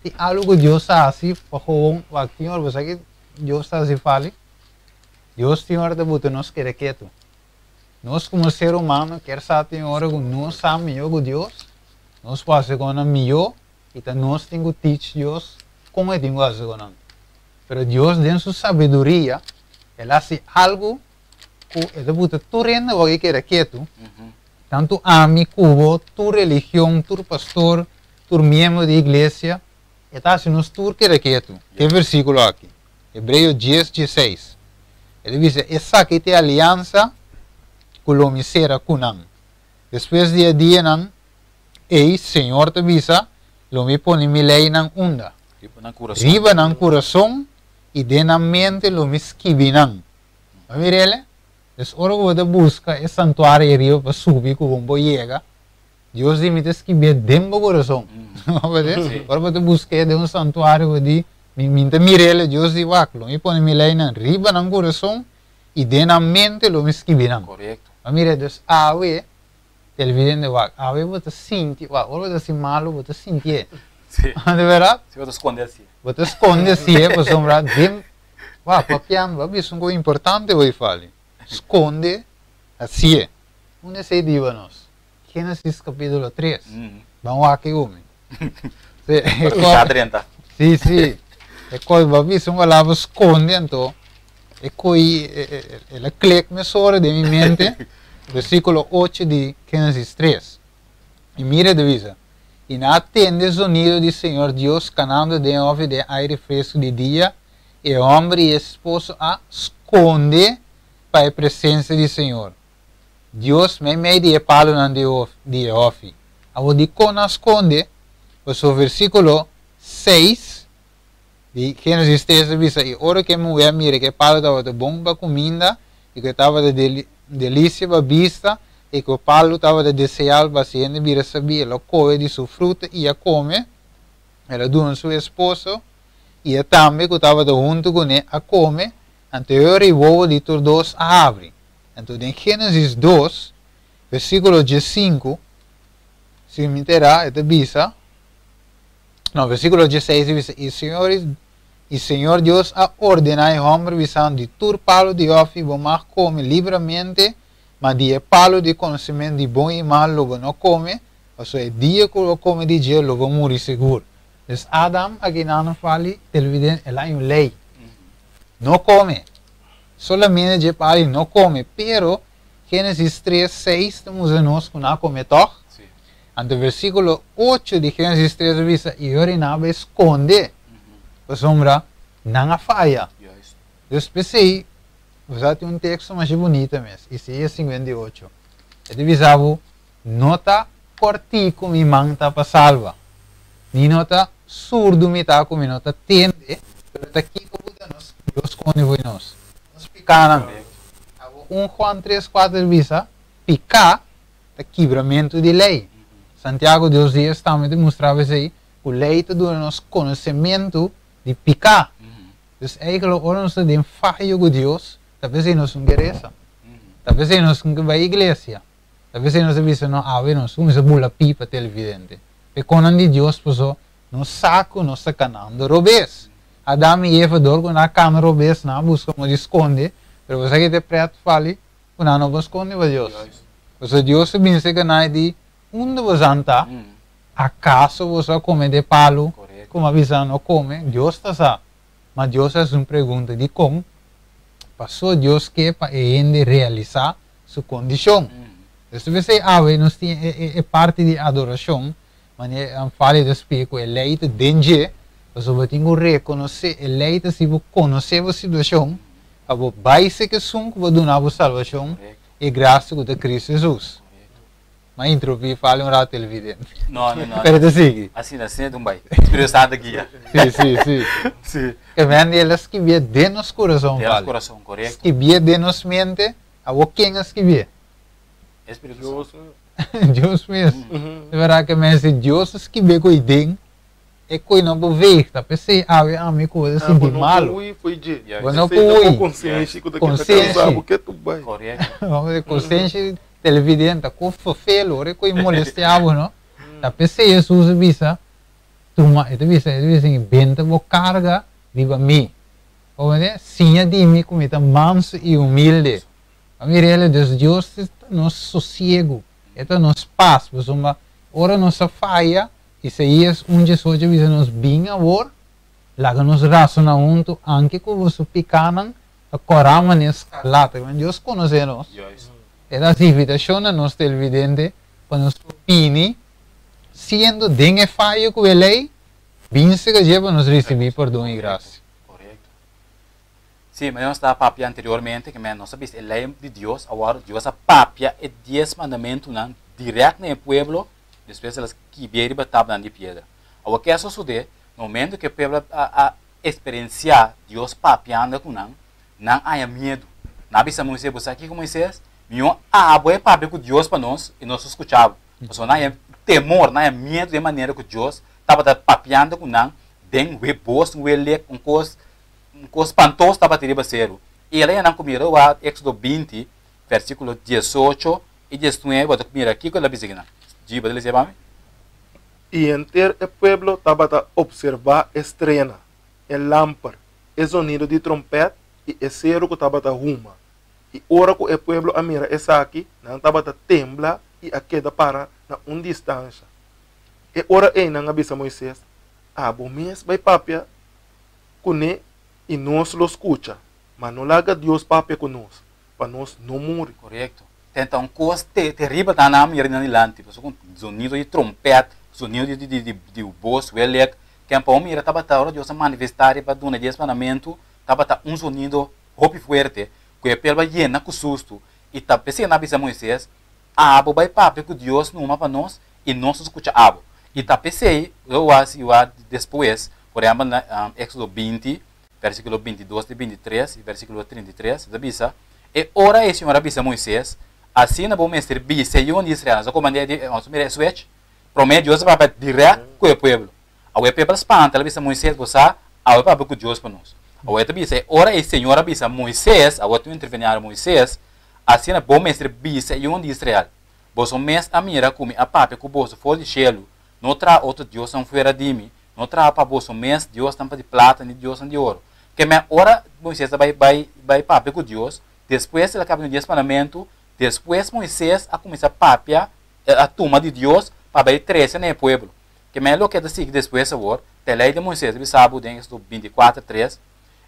tin algu ku Dios ta hasi pa gewoon wak. Tin ora bo sa ke Dios ta hasi fali? Dios tin ora ta buta nos keda ketu. Nos komo ser humano kier sa tin ora ku nos sa mihó ku Dios, nos por hasi konan mihó i ta nos tin ku teach Dios kon e tin ku hasi konan. Pero Dios den su sabiduria el a hasi algu ku e ta buta tur hende awor ki keda ketu, tantu ami ku bo, tur religion, tur pastor, tur miembro di iglesia, e ta hasi nos tur keda ketu. Ke versíkulo aki? Hebreo dies, dieseis. E ta bisa, Esaki ta e aliansa ku lo mi sera ku nan. Despues di e dianan ei, Señor ta bisa, lo mi pone mi leinan unda? Riba nan kurason, i den nan mente lo mi skibi nan. Bo a mira el? Pues ora ku bo ta buska e santuario ariba pa subi ku bo por yega, Dios di mi ta skibié den bo kurason. Ora bo ta busk'é den un santuario bo di, Mi mi ta mir'é, Dios di wak, lo mi pone mi leinan riba nan kurason i den nan mente lo mi skibi nan. Korekto. Bo a mira, dus awe, televidente wak, awe bo ta sinti, wak, ora bo ta hasi malu bo ta sintié. Sí. Di bèrdat? Sí, bo ta skonde hasié. Bo ta skonde hasié pasobra den, wak, papiando, bo a bisa un kos importante hoy Fali, skonde hasié. Unda esei diba nos? Génesis capítulo 3. Ban wak e umi. Sí, e Por picá drenta. Sí, sí. E koi bo a bisa un palabra skonde anto e koi el a klik mesora den mi mente. Versíkulo 8 di Génesis 3. I mira, e bisa, i nan a tende zonido di Señor Dios kanando den hòfi den aire fresku di dia, e hòmber i e esposo a skonde pa e presensia di Señor Dios meimei di e palunan di di e hòfi. Awor dikon nan a skonde? Pasobra versíkulo 6 di Génesis 3 ta bisa, I ora ku e muhé a mira ku e palu tabata bon pa kuminda i ku e tabata delisia pa bista i ku e palu tabata deseabel pa hasi hende bira sabí, el a kohe di su fruta i a kome. El a duna su esposo i e tambe ku tabata huntu kuné a kome. Anto e ora i wowo di tur dos a habri. Anto den Génesis 2, versíkulo 15, si mi ta erá, e ta bisa, no, versíkulo 16 ta bisa, I Señor, i Señor Dios a ordená e hòmber bisando, Di tur palu di hòfi bo mag kome libramente, ma di e palu di konosementu di bon i mal lo bo no kome, pasobra e dia ku bo kome di dje lo bo muri sigur. Dus Adam aki nan fali televidente, el a haña un lei. No kome. Solamente dje palu no kome, pero Génesis 3, 6 ta mustra nos ku nan a kome tòg. Anto versíkulo 8 di Génesis 3 ta bisa, i ora nan a bai skonde, pasobra nan a faya. Dus p'esei, bo sa tin un teksto masha bunita mes, Isaías 58. E ta bisa bo, No ta kòrtiku mi man ta pa salba, ni no ta surdu mi ta ku mi no ta tende, pero ta kiko ku ta nos Dios skonde for di nos? Nos pikánan. Abo 1 Juan 3, 4 ta bisa, Piká ta kibramentu di lei. Santiago dos dies tambe ta mustra esei, ku lei ta duna nos konosementu di piká. Dus eigenlijk ora nos ta den fayo ku Dios, ta p'esei nos no ke resa, ta p'esei nos no ke bai iglesia, ta p'esei nos ta bisa no awe nos kuminsá bula pipa televidente. P'e konan di Dios paso nos sa ku nos ta kanando robes. Adam i Eva dor ku nan a kana robes nan a buska modo di skonde, pero bo sa ke ta e prèt fali? Ku nan no por skonde pa Dios. Pasobra Dios a bin serka nan i di, Unda bosan ta? Akaso boso a kome di e palu ku mi a bisa nan no kome? Dios ta sa. Ma Dios a hasi un pregunta, Dikon? Pasobra Dios ke pa e hende realisá su kondishon. Entonces ta p'esei awe nos tin e parti di adorashon, manera e fali ta splika ku e lei ta den dje, pasobra bo tin ku rekonosé e lei ta si bo konosé bo situashon, pa bo bai seka esun ku bo duna bo salbashon i grasia ku ta Kristu Hesus. M'a interrumpí fali un rato televidente. No, no, no. Pero ta sigui. Asina, asina ta un bai. Spiritu Santu guia. Sí, sí, sí. Sí. Ke men di el a skibié den nos kurason, Den nos fali. kurason, korekto. Skibié den nos mente, awor ken a skibié? E Spiritu Santu. Dios mes. Di berdad ke men si Dios a skibié ku ei den, e koe no por veeg. Ta p'esei awe ami ku bo ta sinti malo. Bo no por hui fo'i dje. Bo no por hui. Esei ta bo konsenshi ku ta keda kansa bo ketu bai. Korekto. Konsenshi televidente ta ku ferfelu ora e koe molestia bo no. Ta p'esei Hesus a bisa, tuma, e ta bisa, e ta bisa, benta bo karga riba mi. Bo mende? Siña di mi ku mi ta mansu i humilde. A mira el, dus Dios ta nos sosiegu, e ta nos pas, pasobra ora nos a faya, Isaías un 18 a bisa nos, Bin awor, laga nos rasona huntu, anke ku boso pikánan ta kòrá manera skarlata. Dios konosé nos. E ta hasi invitashon na nos televidente pa nos por bini, siendo den e fayo ku e lei, bin serka dje pa nos risibí pordon i grasia. Korekto. Sí, manera nos ta papia anteriormente, ke men nos a bisa e lei di Dios, awor Dios a papia e dies mandamentunan dirèkt na e pueblo, despues el a skibie riba tablanan di piedra. Awor ke a sosodé? Na momento ku e pueblo a eksperensiá Dios papiando ku nan, nan a haña miedu. Nan a bisa Moisés, Bo sa kiko, Moisés? Mihó abo e papia ku Dios pa nos i nos ta skucha bo. Pasobra nan a haña temor, nan a haña miedu di e manera ku Dios tabata papiando ku nan den web bos, un welek, un kos Un kos spantoso tabata riba seru. I el a yena ku mira wak Éksodo 20, versíkulo 18 i 19, bo ta mira kiko el a bisa kinan. Dji, bo ta lesa e pa mi? I henter e pueblo tabata opservá e strena, e lamper, e zonido di trompèt i e seru ku tabata huma. I ora ku e pueblo a mira esaki, nan tabata tembla i a keda para na un distansha. E ora ei nan a bisa Moisés, Abo mes bai papia kuné i nos lo skucha, ma no laga Dios papia ku nos, pa nos no muri. Korekto. Tenta un kos te teribel ta nan mira nan dilanti, pasobra ku zonido di trompèt, zonido di di di di bos welek, ken pa bo mira tabata ora Dios a manifestá riba duna dies mandamentu, tabata un zonido hopi fuerte ku e pueblo a yena ku sustu, i ta p'esei nan a bisa Moises, Abo bai papia ku Dios numa pa nos, i nos lo skucha abo. I ta p'esei, lo wak si wak despues, por ehèmpel na Éksodo 20, versíkulo 22 te 23 i versíkulo 33, ta bisa, E ora ei Señor a bisa Moisés, Asina bo mester bisa e yunan di Israel. Nos a komand'é di, nos a mira e switch. Promé Dios a papia dirèkt ku e pueblo. Awe e pueblo a spanta, el a bisa Moisés, Bo sa, awe papia ku Dios pa nos. Awe e ta bisa, E ora ei Señor a bisa Moisés, awe ta interveniado Moisés, Asina bo mester bisa e yunan di Israel, Boso mes a mira ku mi a papia ku boso for di shelu, no traha otro diosnan fuera di mi, No traha pa boso mes diosnan pa di plata ni diosnan di oro. Keme ora Moises a bai bai bai papia ku Dios, despues el a kaba di un dies mandamentu, despues Moises a kuminsá papia, el a tuma di Dios pa bai trese na e pueblo. Keme loke ta sigui despues awor, ta e lei di Moises, a bisa bo den Éxodo 24, 3,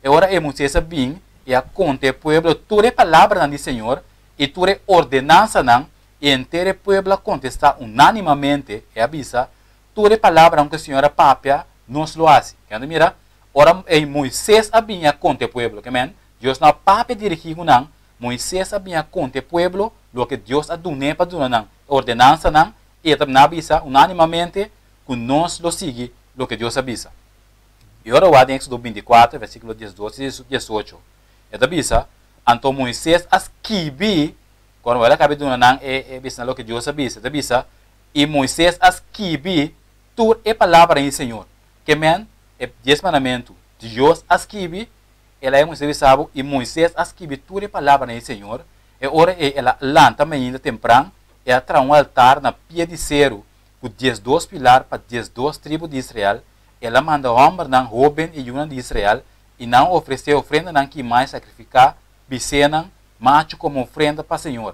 E ora ei Moises a bin i a konta e pueblo tur e palabranan di señor i tur e ordenansanan, i henter e pueblo a kontestá unánimamente, e a bisa, Tur e palabranan ku e Señor a papia, nos lo hasi. Kende mira? Ora ei Moises a bini a konta e pueblo, ke men, Dios no a papia dirigí ku nan, Moises a bini a konta e pueblo loke Dios a dun'é pa duna nan, e ordenansanan, i e ta bini a bisa unánimamente ku nos lo sigui loke Dios a bisa. I ora wak den Éksodo 24, versíkulo 12 i 18, e ta bisa, Anto Moises a skibi, kuando el a kaba di duna nan e bisa nan loke Dios a bisa, e ta bisa, I Moises a skibi tur e palabranan di Señor. Ke men, e Dies Mandamentu, Dios a skibi, el a haña Moises bisa bo, i Moises a skibi tur e palabranan di Señor. E ora ei el a lanta mainta tempran, el a traha un altar na pia di seru ku 12 pilar pa 12 tribu di Israel. El a manda hòmbernan hóben i yunan di Israel, i nan a ofresé ofrendanan kimá i sakrifiká bisénan machu komo ofrenda pa Señor.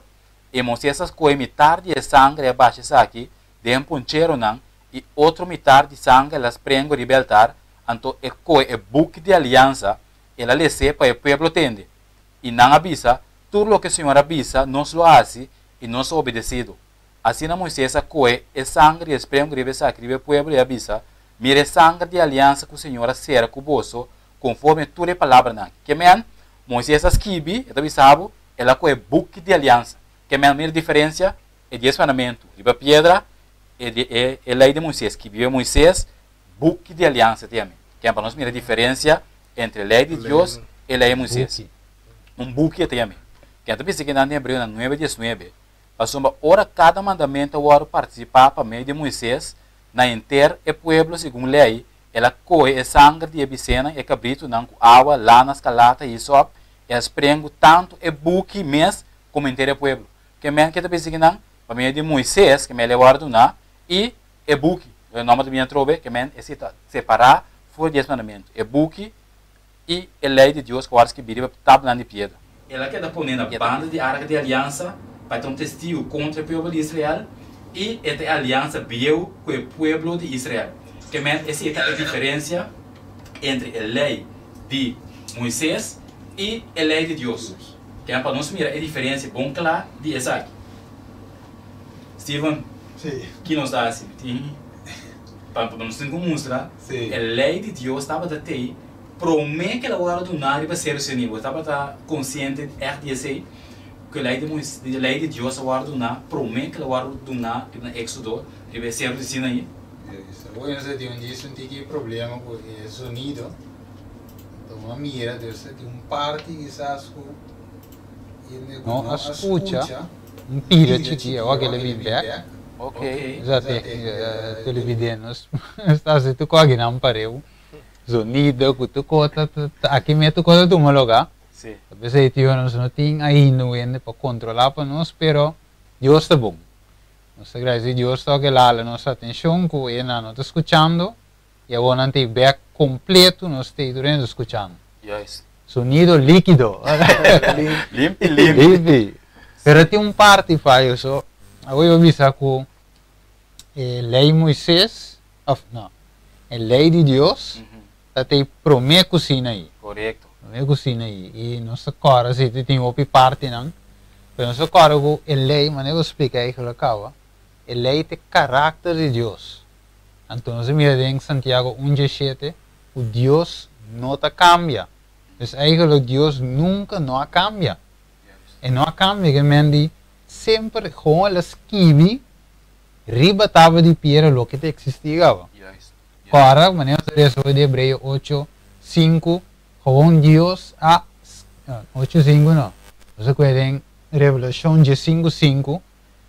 E Moisés a skohe mitar di e sanger i a basha esaki den poncheronan, i otro mitar di sanger el a sprengu riba e altar, anto e kohe e buki di aliansa, el a les'é pa e pueblo tende. I nan a bisa, Tur loke Señor a bisa, nos lo hasi, i nos a obedesido. Asina Moisés a kohe e sanger i e sprengu riba esaki riba e pueblo i a bisa, Mira e sanger di e aliansa ku Señor a sera ku boso, konforme tur e palabranan aki. Ke men, Moisés a skibi, e ta bisa bo, El a kohe buki di aliansa. Ke men mira diferensia? E Dies Mandamentu riba piedra, e di e e Lei di Moisés, skibió Moisés, buki di aliansa ta yam'é. Ken pa nos mira diferensia entre Lei di Dios e Lei di Moisés. Un buki e ta yam'é. Ken ta bisa kinan den Hebreonan nuebe 19, Pasobra ora kada mandamentu a wòrdu partisipá pa medio di Moisés na henter e pueblo segun lei, el a kohe e sanger di e bisénan, e kabritunan, ku awa, lana, skalata i hisòp, E a sprengu tantu e buki mes komo henter e pueblo. Ke men ke ta bisa kinan? Pa medio di Moises, ke men el e wòrdu duná, i e buki. E nòmber ta bini atrobe, ke men esei ta separá for di es mandamentu, e buki i e lei di Dios ku a wòrdu skibí riba tablanan di piedra. El a keda poné na banda di arka di aliansa pa e ta un testigu kontra e pueblo di Israel, i e ta e aliansa bieu ku e pueblo di Israel. Ke men esei ta e diferensia entre e lei di Moises i e lei di Dios. Kende pa nos mira e diferensia bon kla di esaki. Steven, ki nos ta hasi? Tin pa nos tin ku mustra e lei di Dios tabata tei promé ku el a wòrdu duná riba Seru Sinai. Bo tabata konsiente ègt di esei? Ku e lei di Moises, e lei di Dios a wòrdu duná promé ku el a wòrdu duná riba na Éksodo, riba e Seru di Sinai? Hoy nos a tin un djis un tiki problema ku e zonido. Enton a mira dus ta tin un parti kisas ku hende ku no a skucha un pida chiki awor ke le bin bek. Sa te televidente nos ta hasi tur kos akinan pareu. Zonido ku tur kos ta aki mes tur kos ta tuma loga. Ta p'esei tio nos no tin ainda un hende pa kontrola pa nos pero Dios ta bon. Nos ta gradisi Dios tok el a hala nos atencion cu e nan no ta scuchando y awor nan ta bek completo nos ta tur hende scuchando. Juist. Sonido liquido. Limpi limpi. Limpi. Pero tin un parti fayo so. Awor yo bisa cu e ley Moises of no e ley di Dios ta ta e prome cu Sinaí. Correcto. Prome cu Sinaí y nos ta corda si tin hopi partinan. Pero nos a kòrda ku e lei, manera ku splika eigenlijk kaba, e lei ta e karakter di Dios. Anto nos a mira den Santiago 1:7 ku Dios no ta kambia. Dus eigenlijk Dios nunka no a kambia. E no a kambia, ke men di semper gewoon el a skibi riba tabla di piedra loke ta eksistí kaba. Kòrda, manera nos a lesa hoy di Hebreo 8:5, gewoon Dios a, 8:5 no, nos a kue den Revelashon 15:5,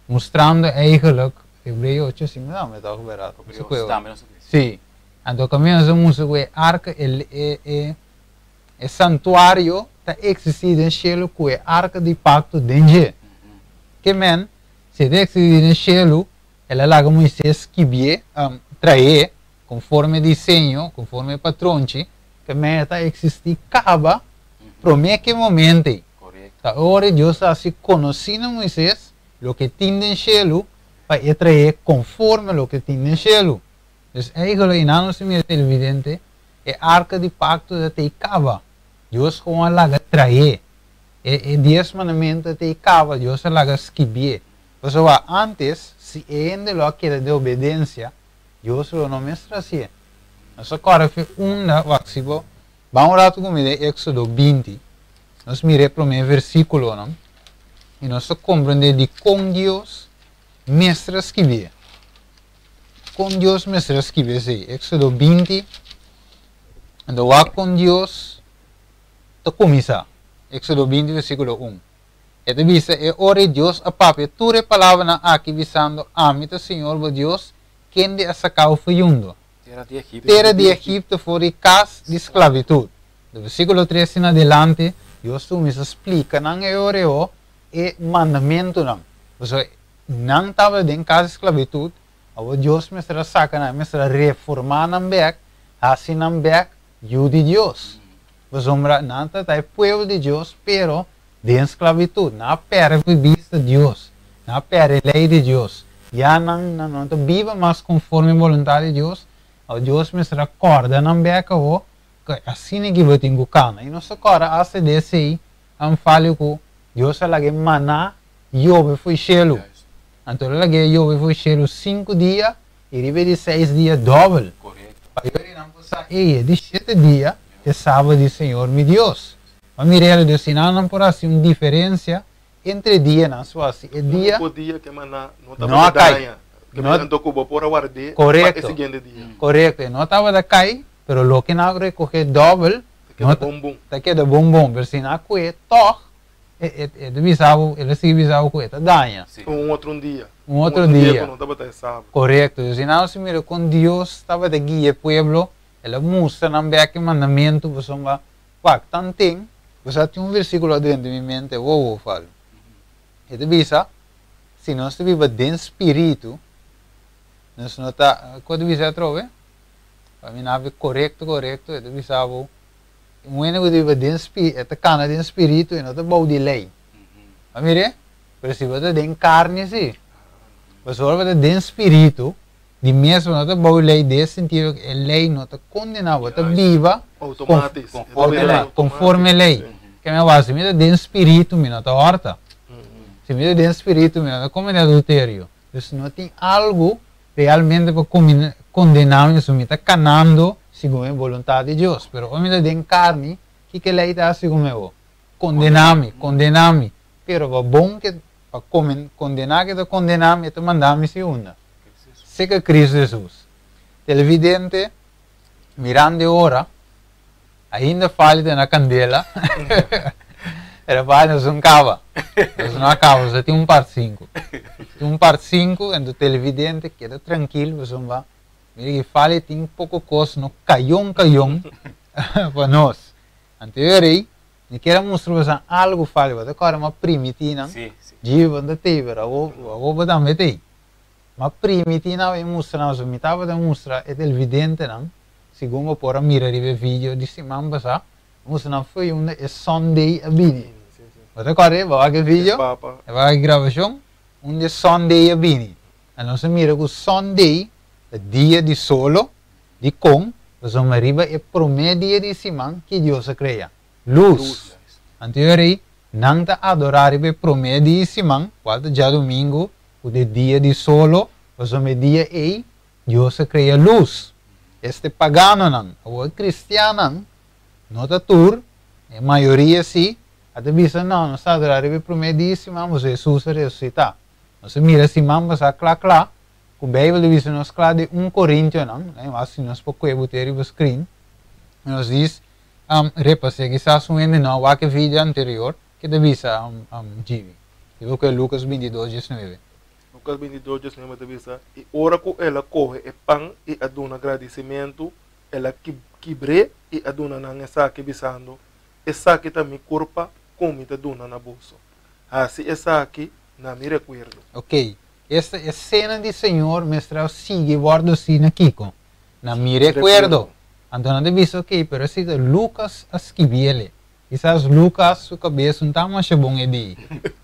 mustrando eigenlijk, Hebreo 8:5 tambe tòg bèrdat? Nos a kue hoy. Sí. Anto kaminda nos a mustra ku e arka, e, e, e, e santuario ta eksistí den shelu ku e arka di pakto den dje. Ke men, si e ta eksistí den shelu, el a laga Moises skibié, traé, konforme diseño, konforme patronchi, ke men e ta eksistí kaba promé ku e momento ei. Ta ora Dios a hasi konosí na Moises loke tin den shelu pa e traé konforme loke tin den shelu. Dus eigenlijk einan nos ta mira televidente, e arka di pakto ta tei kaba. Dios gewoon a laga traé. E dies mandamentu ta tei kaba, Dios a laga skibié. Pasobra antes, si e hende lo a keda den obedensia, Dios lo no mester hasié. Nos a kòrda fe unda, wak, si bo ban un ratu ku mi den Éksodo 20, nos mira e promé versíkulonan i nos ta komprendé dikon Dios mester a skibié. Kon Dios mester a skibi esei? Éksodo 20, anto wak kon Dios ta kuminsá. Éksodo 20 versíkulo 1. E ta bisa, E ora ei Dios a papia tur e palabranan aki, bisando, Ami ta Señor bo Dios, kende a saka bo foyundo tera di Egipto for di kas di sklabitut. Di versíkulo 3 en adelante, Dios ta kuminsá splika nan e ora ei e mandamentunan. Pasobra nan tabata den kas di sklabitut, awor Dios mester a saka nan, mester a reformá nan bèk, hasi nan bèk yu di Dios. Pasobra nan tabata e pueblo di Dios, pero den sklabitut. Nan a pèrdè for bista Dios, nan a pèrdè lei di Dios. Ya nan nan no ta biba mas konforme boluntat di Dios, awor Dios mester a kòrda nan bèk awor ku asina ki bo tin ku kana. I nos ta kòrda asta di esei a un falio ku Dios a laga e maná yobe for shelu. Anto el a laga e yobe for shelu sinku dia i riba e di seis dia dòbel. Pa yori nan por sa, Ey, e di shete dia ta e Sabat di Señor mi Dios. Ma mir'el, Dios, si nan nan por hasi un diferensia entre dianan, su hasi e dia. Úniko dia ke maná no tabata daña, ke no, anto ku bo por a ward'é pa e siguiente dia. Korekto, e no tabata kai, pero loke nan a rekohé dòbel Ta keda bon bon. Ta keda bon bon, pero si nan a ku'é tòg, e ta bisa bo, el a sigui bisa bo ku e ta daña. Un otro un dia. Un otro dia. Ku no tabata e sabat. Korekto, si nan a mira kon Dios tabata guia e pueblo, el a mustra nan bèk e mandamentu pasobra Wak, tanten, bo sa tin un versíkulo adrent den mi mente, wow, wow, falo. E ta bisa, si nos ta biba den spiritu, nos no ta, kon ta bisa atrobe? Pa mi nabi korekto, korekto, e ta bisa bo, un hende ku ta biba den spi, e ta kana den spiritu, e no ta bou di lei. A mira? Pero si bo ta den karni si, pasobra bo ta den spiritu, Di mes bo no ta bou lei den e sentido ku e lei no ta kondená bo, ta biba konforme lei. Ke mi a wak, si mi ta den spiritu mi no ta hòrta, si mi ta den spiritu mi no ta kometé adulterio. Dus no tin algu realmente pa kondená mi pasobra mi ta kanando segun e boluntat di Dios. Pero ora mi ta den karni, kiko e lei ta hasi ku mi awor? Kondená mi, kondená mi. Pero pa bon ke Pa kondená ke ta kondená mi, e ta mandá mi si unda? Seka Kristu Hesus. Televidente, mirando e ora, ainda falta na kandela, pero falta nos no kaba. Nos no a kaba, nos tin un part sinku. Tin un part sinku, enton televidente keda trankil pasobra mira ki falta tin poko kos no kayon kayon pa nos. Anto e ora ei, Mi kier a mustra boso algu fácil, bo ta kòrda m'a primití nan, djibi bo no ta tei, pero awor awor bo tambe tei. M'a primití nan pa mi mustra nan, pasobra mi tabata mustra e televidentenan, segun bo por a mira riba e video di siman pasá, a mustra nan fo'i unda e Sunday a bini. Bo ta kòrda ei? Bo a wak e video? Bo a wak e grabashon? Unda e Sunday a bini. Nos a mira ku Sunday ta dia di solo. Dikon? Pasobra riba e promé dia di siman ki Dios a krea? Lus. Anto e rei Nan ta adorá riba e promé dia di siman, kual ta djadumingu, ku ta e dia di solo, pasobra e dia ei Dios a krea lus. Es ta e paganonan. Awor e kristiannan, no ta tur, e mayoria sí, a ta bisa, No, nos ta adorá riba e promé dia di siman pasobra Hesus a resusitá. Nos a mira siman pasá kla kla ku Beibel ta bisa nos kla den un Korintionan, wak si nos por kue bot'é riba screen, nos dis, Repas'é, kisas un hende no a wak e video anterior ke ta bisa Jimmy. Riba ku e Lukas 22, 19. Lukas 22, 19 ta bisa, I ora ku el a kohe e pan i a duna gradisimentu, el a kibr'é i a duna nan esaki, bisando, Esaki ta mi kurpa ku mi ta duna na boso. Hasi esaki na mi rekuerdo. Oké, esta e sena di Señor mester a sigui wòrdu hasi na kiko? Na mi rekuerdo. Anto nan ta bisa, Oké, pero esei ta Lukas a skibiel. Kisas Lukas su kabes no ta masha bon e di.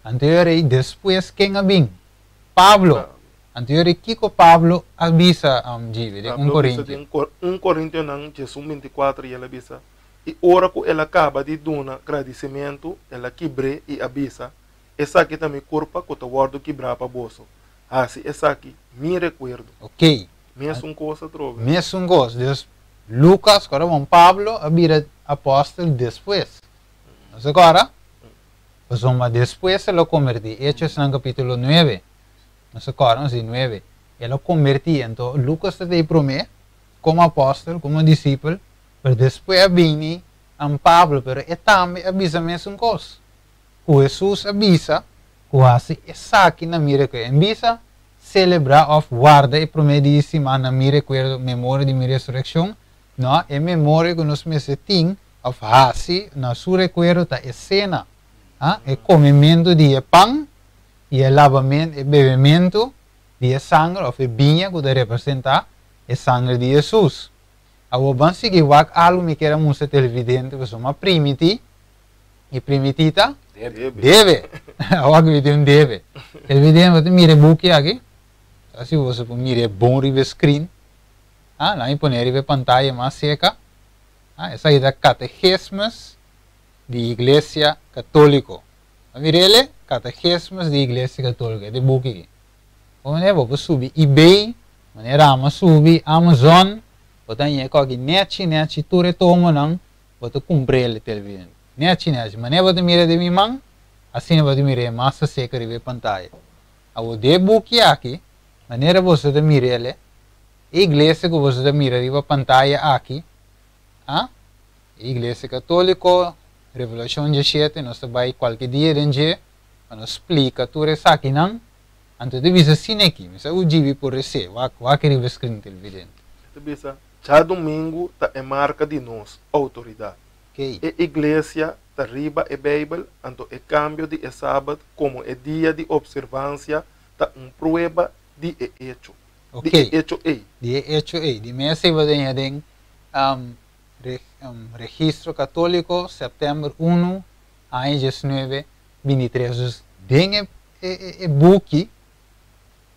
Anto e rei, despues ken a bin? Pablo. Anto e rei, kiko Pablo a bisa djibi den un Pablo a bisa Korintio? den un Korintionan diesun 24 i el a bisa, I ora ku el a kaba di duna gradisimentu, el a kibr'é i a bisa, Esaki ta mi kurpa ku ta wòrdu kibrá pa boso. Hasi esaki mi rekuerdo. Oké. Mesun kos atrobe. Mesun kos. Dus, Lukas, ku ora bon Pablo a bira apòstel despues. No se kòrda? Pasobra despues el a kombertí. Hechosnan kapítulo nuebe. No se kòrda? No si, nuebe. El a kombertí. Anto, Lukas ta ei promé komo apòstel, komo disipel, pero despues a bini Pablo, pero e tambe a bisa mesun kos. Ku Hesus a bisa ku hasi esaki na mi rekuerdo. En bisa selebrá òf warda e promé dia di siman na mi rekuerdo, memoria di mi resurekshon, no, e memoria ku nos mester tin òf hasi na su rekuerdo ta e sena, e komementu di e pan i e labamentu, e bebementu di e sanger òf e biña ku ta representá e sanger di Hesus. Awor ban sigui wak algu mi kier a mustra televidente pasobra mi a primiti I primití ta? Debe. Debe. Awor aki mi tin un debe. Televidente, bo ta mira e buki aki? Ta si boso por mira e bon riba e screen. Ah, laat mi pone riba e pantaya mas cerca. Ah, esaki ta Categismus di Iglesia Catolico. Bo mira ele? Categismus di Iglesia Catolico, e ta e buki aki. Bo manera bo por subi eBay, manera Rama subi Amazon, bo ta haña e koki nechi nechi tur e tomonan. Bo ta kumpr'el televidente. Nechi nechi. Manera bo ta mira den mi man, asina bo ta mira e masa seka riba e pantaya. Awor, den e buki aki, manera boso ta mir'el, e iglesia ku boso ta mira riba pantaya aki, a, e iglesia katoliko, Revelashon 17, nos ta bai kualke dia den dje pa nos splika tur esakinan. Anto ta bisa asina aki, mi sa ku djibi por resé, wak, wak riba e screen televidente. E ta bisa, Djadumingu ta e marka di nos outoridat. E iglesia ta riba e Beibel, anto e kambio di e sabat komo e dia di opservansia ta un prueba di e echo di e echo ei. Di e echo ei. Di mes ei bo den den Registro Katóliko, sèptèmber unu, aña 1923. Dus den e buki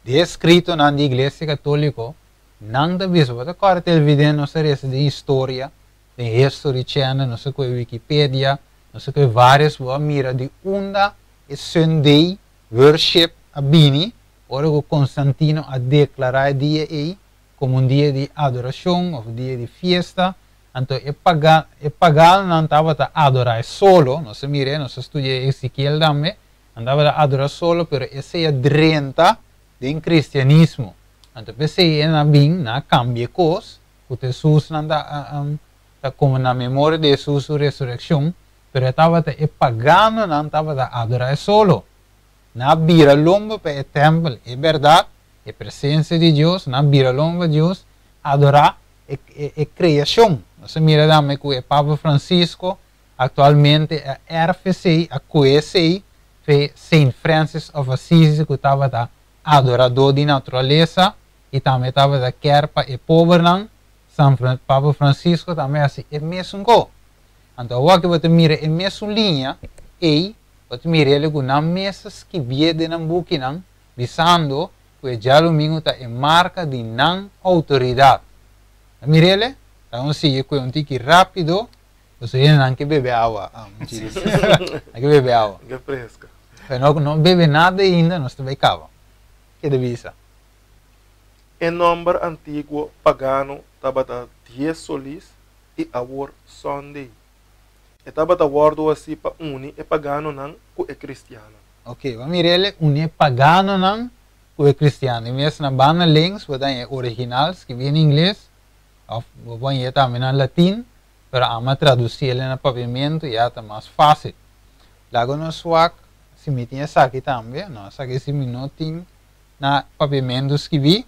di e eskritonan di Iglesia Katóliko, Nan ta bisa, bo ta kòrda televiden nos ta resa den historia, den History Channel, nos ta kohe Wikipedia, nos ta kohe vários, bo a mira di unda e Sunday worship a bini, ora ku Constantino a deklará e dia ei komo un dia di adorashon òf dia di fiesta, anto e paga e paganonan tabata adorá e solo, nos a mira e, nos a studia Ezekiel tambe, nan tabata adorá solo, pero esei a drenta den kristianismo. Anto p'esei e na bin na kambia e kos ku ta Hesus nan ta ta komo na memoria di Hesus su resurekshon, pero e tabata e paganonan tabata adorá e solo. Nan a bira lomba pa e tèmpel, e bèrdat, e presensia di Dios, nan a bira lomba pa Dios, adorá e e kreashon. Nos a mira tambe ku e Papa Francisco aktualmente a èrf esei, a kohe esei fe Saint Francis of Assisi ku tabata adoradó di naturalesa i tambe tabata kèr pa e pobernan, San Papa Francisco tambe hasi e mesun ko. Anto awor bo ta mira e mesun liña ei, bo ta mira el ku nan mes a skibié den nan bukinan, bisando ku e djadumingu ta e marka di nan outoridat. Ta mira el? Ta un sigui ku e un tiki rápido. Pasobra nan ke bebe awa. Si, si. Nan ke bebe awa. Ke fresca. Pero no, no bebe nada ainda, nos ta bai kaba. Ke ta bisa? E nòmber antiguo pagano tabata Dies Solis i awor Sunday. E tabata wòrdu hasí pa uni e paganonan ku e kristiannan. Ok, ban mira uni e paganonan ku e kristiannan. I mes na banda links, bo tin e original, skibí na ingles, òf bo por tambe na latin, pero ami a tradusí na papiamentu ya ta mas fásil. Laga nos wak, si mi tin esaki tambe, no, esaki si mi no tin na papiamentu skibí,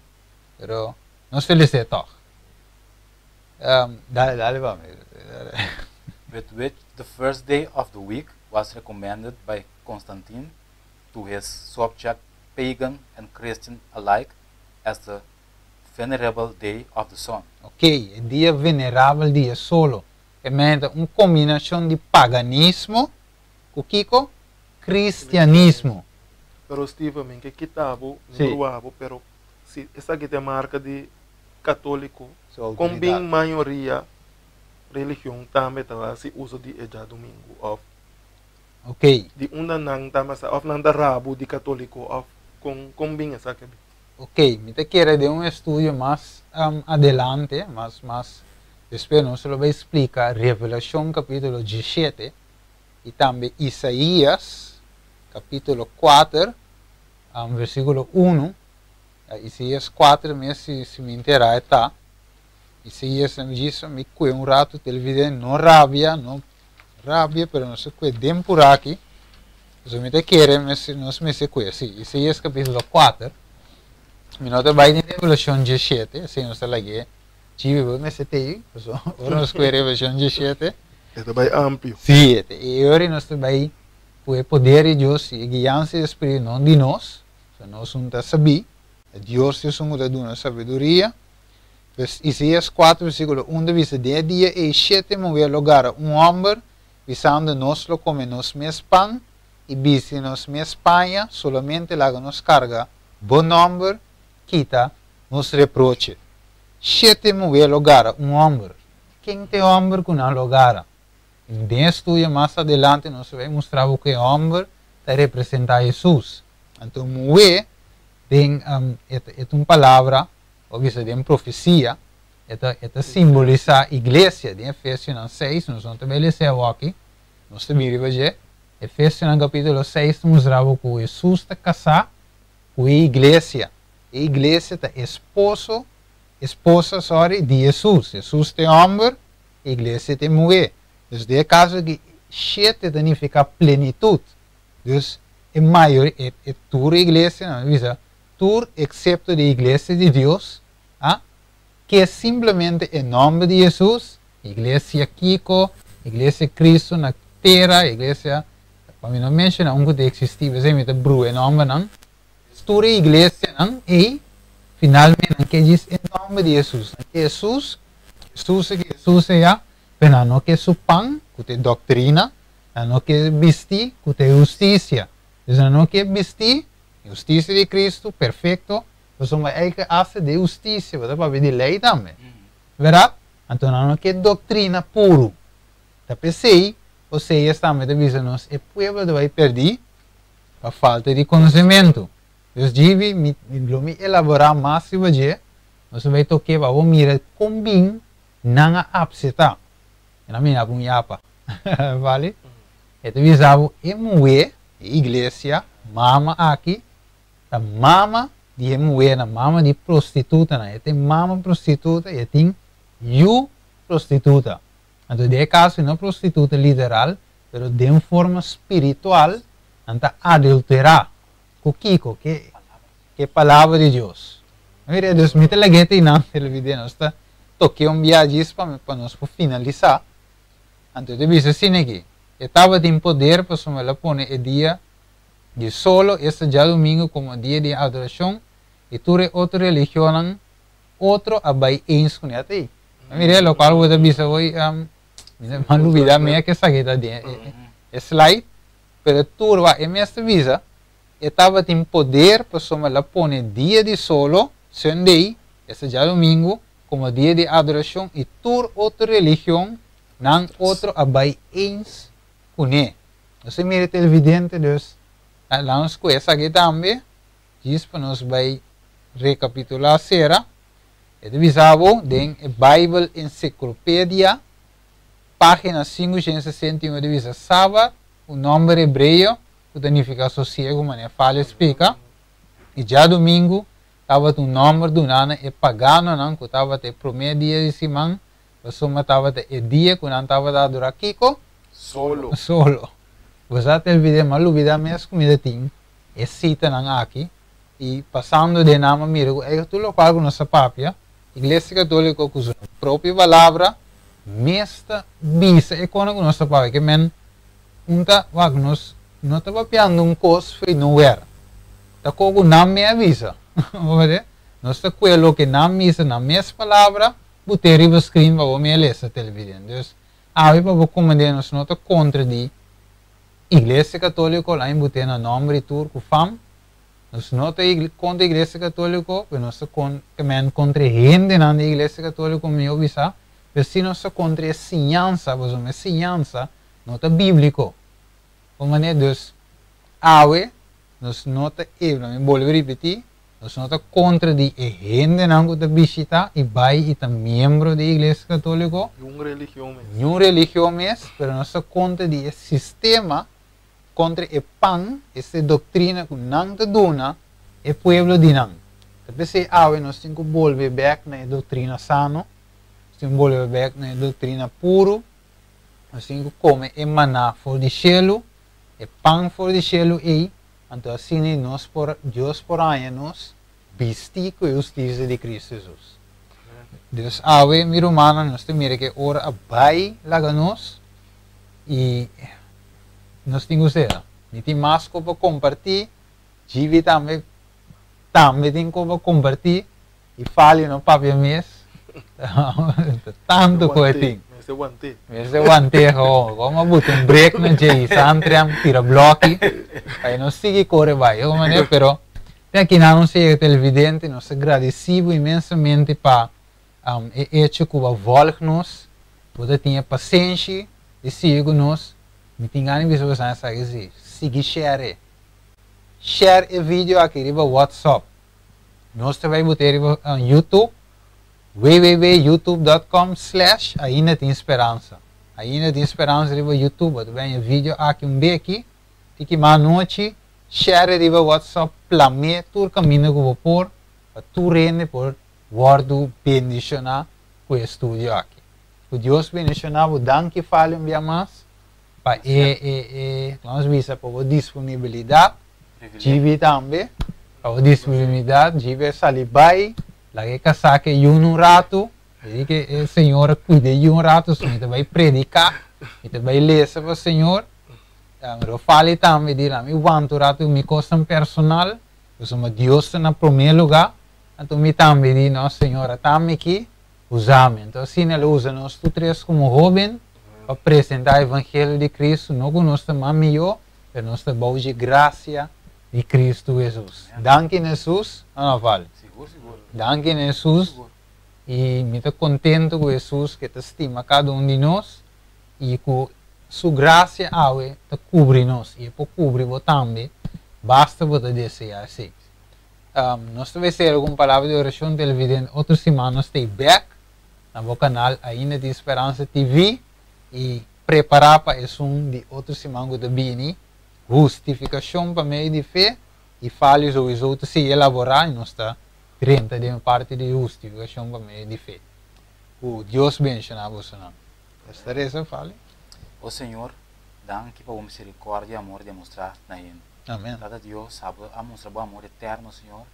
pero nos felisitá toch. Dale, dale pa mi. With which the first day of the week was recommended by Constantine to his subject, pagan and Christian alike, as the venerable day of the sun. Ok, dia venerabel di solo. E un kombinashon di paganismo ku kiko? Kristianismo. Pero Steven, mi ke kita bo, ni pero si esaki ta marka di katóliko, kon bin mayoria religion tambe ta hasi uso di djadumingu òf di unda nan ta mas òf nan ta rabu di katóliko òf kon bin esaki? Ok, mi ta kere den un estudio mas adelante, mas despues nos lo bai splika Revelashon kapítulo 17 i tambe Isaías kapítulo 4, versíkulo 1. Isaías 4 mes si mi enterá ta. Isaías mi djis mi kue un ratu televidente no rabia, no rabia, pero nos kue den por aki. So mi ta kere nos mester kue, si, Isaías kapítulo 4. Mi no ta bai den Revelashon 17, si nos ta lag'é. Chibi bo mester tei, so ora nos kue Revelashon 17. E ta bai amplio. Si, i ora nos ta bai ku e poder di Dios i guiansa di Spiritu, no di nos, so nos no ta sabí, Dios ta esun ku ta duna sabiduria. Pues Isaías 4 versíkulo 1 ta bisa: Den e dia ei shete muhé lo gara un hòmber, bisando: Nos lo kome nos mes pan i bisti nos mes paña, solamente laga nos karga bo nòmber, kita nos reproche. Shete muhé lo gara un hòmber. Ken ta e hòmber ku nan lo gara? Den estudio mas adelante nos ta bai mustra ku e hòmber ta representá Hesus. Anto muhé den e un palabra, òf bisa den profesia, e ta simbolisá iglesia. Den Efesionan 6, nos no ta bai lesa aki, nos ta bira dje. Efesionan kapítulo 6 ta mustra ku Hesus ta kasá ku e iglesia. E iglesia ta esposo, esposa, sorry, di Hesus. Hesus ta hòmber, iglesia ta muhé. Anto, den kaso ku shete ta nifiká plenitut. Anto, e mayoria, e tur iglesia, no, bisa, tur eksepto di iglesia di Dios, ah, ku simplemente e nòmber di Hesus, iglesia kiko, iglesia Cristo na tera, iglesia, pa mi no menshoná un ku ta eksistí, ma mi ta brua e nòmber nan, tur iglesia nan, i finalmente nan ke djis e nòmber di Hesus. Hesus, Hesus, Hesus ya, pero nan no ke su pan, ku ta doktrina, nan no ke bisti, ku ta hustisia. Nan no ke bisti, hustisia di Cristo, perfekto, ma e ku hasi di hustisia, bo ta di lei tambe. Berdat? Anto nan no ke doktrina puru. Ta p'esei, osea tambe ta bisa nos, e pueblo ta bai pèrdí pa falta di konosementu. Dios dibi, mi, lo mi elaborá mas riba dje, nos bai toka pa mira kon bin nan a aseptá. Na mi un yapa. Vale? E ta bisa e muhé, e iglesia, mama aki, ta mama di muhé, na mama di prostituta, na. E tin mama prostituta i tin yu prostituta. Anto, den kaso, no prostituta literal, pero di un forma spiritual, nan ta adulterá. Ku kiko, ku palabra di Dios. Mira, Dios mi ta lag'é na televidente, nos ta toka un biahe pa nos finalisá. Anto, e ta bisa asina aki. E tabatin poder pa el a pone e dia di solo, esta djadumingu komo dia di adorashon, i tur otro religion, otro a bai eens kuné ei. Mira, lokual bo ta bisa hoy, m'a lubidá mi ku esaki ta den e slide, pero tur wa e mes ta bisa, e tabatin poder pa el a pone dia di solo, Sunday, esta djadumingu, komo dia di adorashon i tur otro religion. Nan otro a bai eens kuné. Nos a mira televidente dus laat nos ku esaki tambe djis pa nos bai rekapitulá sera. E ta bisa bo den e Bijbel Encyclopedia página 561 e ta bisa Sabat, un nòmber hebreo ku ta nifiká sosiegu manera Fale splika, i djadumingu tabata un nòmber duná na e paganonan ku tabata e promé dia di siman Pasobra tabata e dia ku nan tabata adorá kiko? Solo. Solo. Bo sa ta olbid'é, m'a lubidá mes ku mi ta tin e sitanan aki i pasando den nan m'a mira ku ei tur lokual ku nos ta papia, Iglesia Katóliko ku su propio palabra mes ta bisa e kona ku nos ta papia. Ke men un ta wak nos no ta papiando un kos for nowhere. Ta ko ku nan me a bisa. Bo mira? Nos ta kue loke nan bisa nan mes palabra. Bu te riba screen pa bo mira lesa televidente. Dus awe pa bo komende nos no ta kontra di Iglesia Katoliko lain bu te na nomber i tur ku fam. Nos no ta kontra Iglesia Katoliko pero nos ta kemen kontra e hendenan di Iglesia Katoliko mihó bisa. Pero si nos ta kontra e siñansa pasobra e siñansa no ta bibliko. Bo manera dus awe nos no ta e mi bolbe ripiti. Nos no ta kontra di e hendenan ku ta bishitá i bai i ta miembro di Iglesia Katóliko. Niun religion mes. Niun religion mes, pero nos ta kontra di e sistema, kontra e pan, esta e doktrina ku nan ta duna e pueblo di nan. Ta p'esei awe nos tin ku bolbe bèk na e doktrina sano, nos tin ku bolbe bèk na e doktrina puru, nos tin ku kome e maná for di shelu, e pan for di shelu ei, Anto asina nos por, Dios por haña nos bistí ku e hustisia di Cristo Jesus. Dus awe, mi rumannan, nos ta mira ku e ora a bai laga nos i nos tin ku sera. Mi tin mas ku pa kompartí, Jivi tambe tambe tin ku pa kompartí i Fali no papia mes. Ta tantu ku e tin. Mester want'é. Mester want'é ho. Como a buta un break na dje i Santriam tira bloki pa e no sigui kore bai. Yo manera pero te aki nan nos a yega televidente nos ta gradeci bo inmensamente pa e hecho ku bo a volg nos, bo ta tin e pasenshi di sigui ku nos. Mi tin gana di bisa bo esaki si, sigui share e. Share e video aki riba WhatsApp. Nos ta bai bot'é riba YouTube, www.youtube.com slash Ainda Tin Speransa. Ainda Tin Speransa riba YouTube. Bo ta bai e video aki un beki, tiki mas anochi, share riba WhatsApp, plam'é tur kaminda ku bo por, pa tur hende por wòrdu bendishoná ku e studio aki. Ku Dios bendishoná bo. Danki Fali un bia mas pa e e e, lanos bisa, pa bo disponibilidat. Djibi tambe, pa bo disponibilidat, Djibi a sali bai, laga e kasá ku e yu un ratu, e di ku e señor a kuida e yu un ratu, so mi ta bai prediká, mi ta bai lesa pa Señor. Pero Fali tambe di la mi wanta un ratu mi kosnan personal, pasobra Dios ta na promé lugá, anto mi tambe di, no, Señor a ta mi aki, usa mi. Anto asina el a usa nos tur tres komo hóben pa presentá evangelio di Kristu, no ku nos ta mas mihó, Pero nos ta bou dje gracia di Cristo Jesus. Danki na Jesus, no no Val? Sigur, sigur. Danki na Jesus y mi ta contento cu Jesus ke ta stima cada un di nos y cu su gracia awe ta cubri nos y e por cubri bo tambe basta bo ta desea esey. Nos ta bay cera cu un palabra di oracion televidente otro siman nos ta ey bek na bo canal Ainda Tin Speransa TV y Prepará pa esun di otro siman ku ta bini, Hustifikashon pa medio di fe i falio souiso ta sigui elaborá i nos ta drenta den e parti di hustifikashon pa medio di fe. Ku Dios benshoná bosonan. Nos ta resa, Fali. O Señor, danki pa bo misericordia i amor demostrá na hende. Amen. Tata Dios, abo a mustra bo amor eterno, Señor,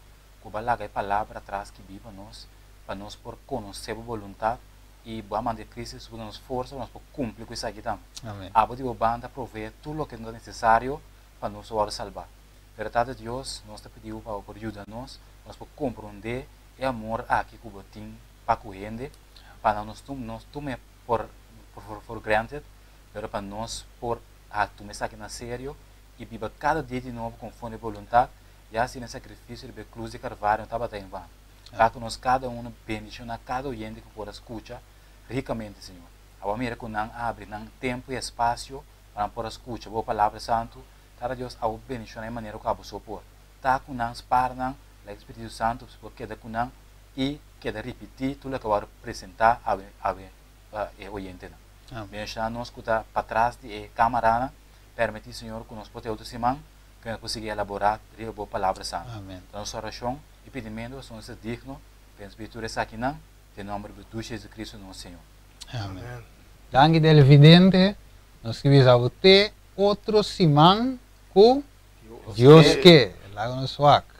ku bo a laga e palabra atras skibí pa nos, pa nos por konosé bo boluntat I bo a manda e Cristo Hesus pa duna nos forsa pa nos por cumpli cu esaki tambe. Amen. Abo di bo banda provee tur loke no ta necesario pa nos worde salba. Pero Tata Dios, nos ta pidi bo pa bo por yuda nos, pa nos por comprende e amor aki cu bo tin pa cu hende, pa no nos nos tume por for granted, pero pa nos por a tuma esaki na serio y biba cada dia di nobo conforme bo boluntad, ya asina e sacrificio riba e cruz di Carvario no tabata en vano. Pa ku nos kada uno bendishoná kada oyente ku por a skucha rikamente, Señor. Abo a mira ku nan a habri nan tempu i espasio pa nan por a skucha bo Palabra Santu. Tata Dios, abo bendishoná e manera ku abo so por ta ku nan, spar nan, laga e Spiritu Santu por keda ku nan i keda ripití tur loke a wòrdu presentá awe awe pa e oyentenan. Bendishoná nos ku ta patras di e kámaranan. Permití, Señor, ku nos por te otro siman ku nos por sigui elaborá riba bo Palabra Santu. Ta nos orashon i pidimentu pasobra nos ta digno pa nos pidi tur esakinan den nòmber di bo dushi Jesucristo nos Señor. Amen. Danki televidente. Nos ke bisa bo te otro siman ku Dios ke. Laga nos wak.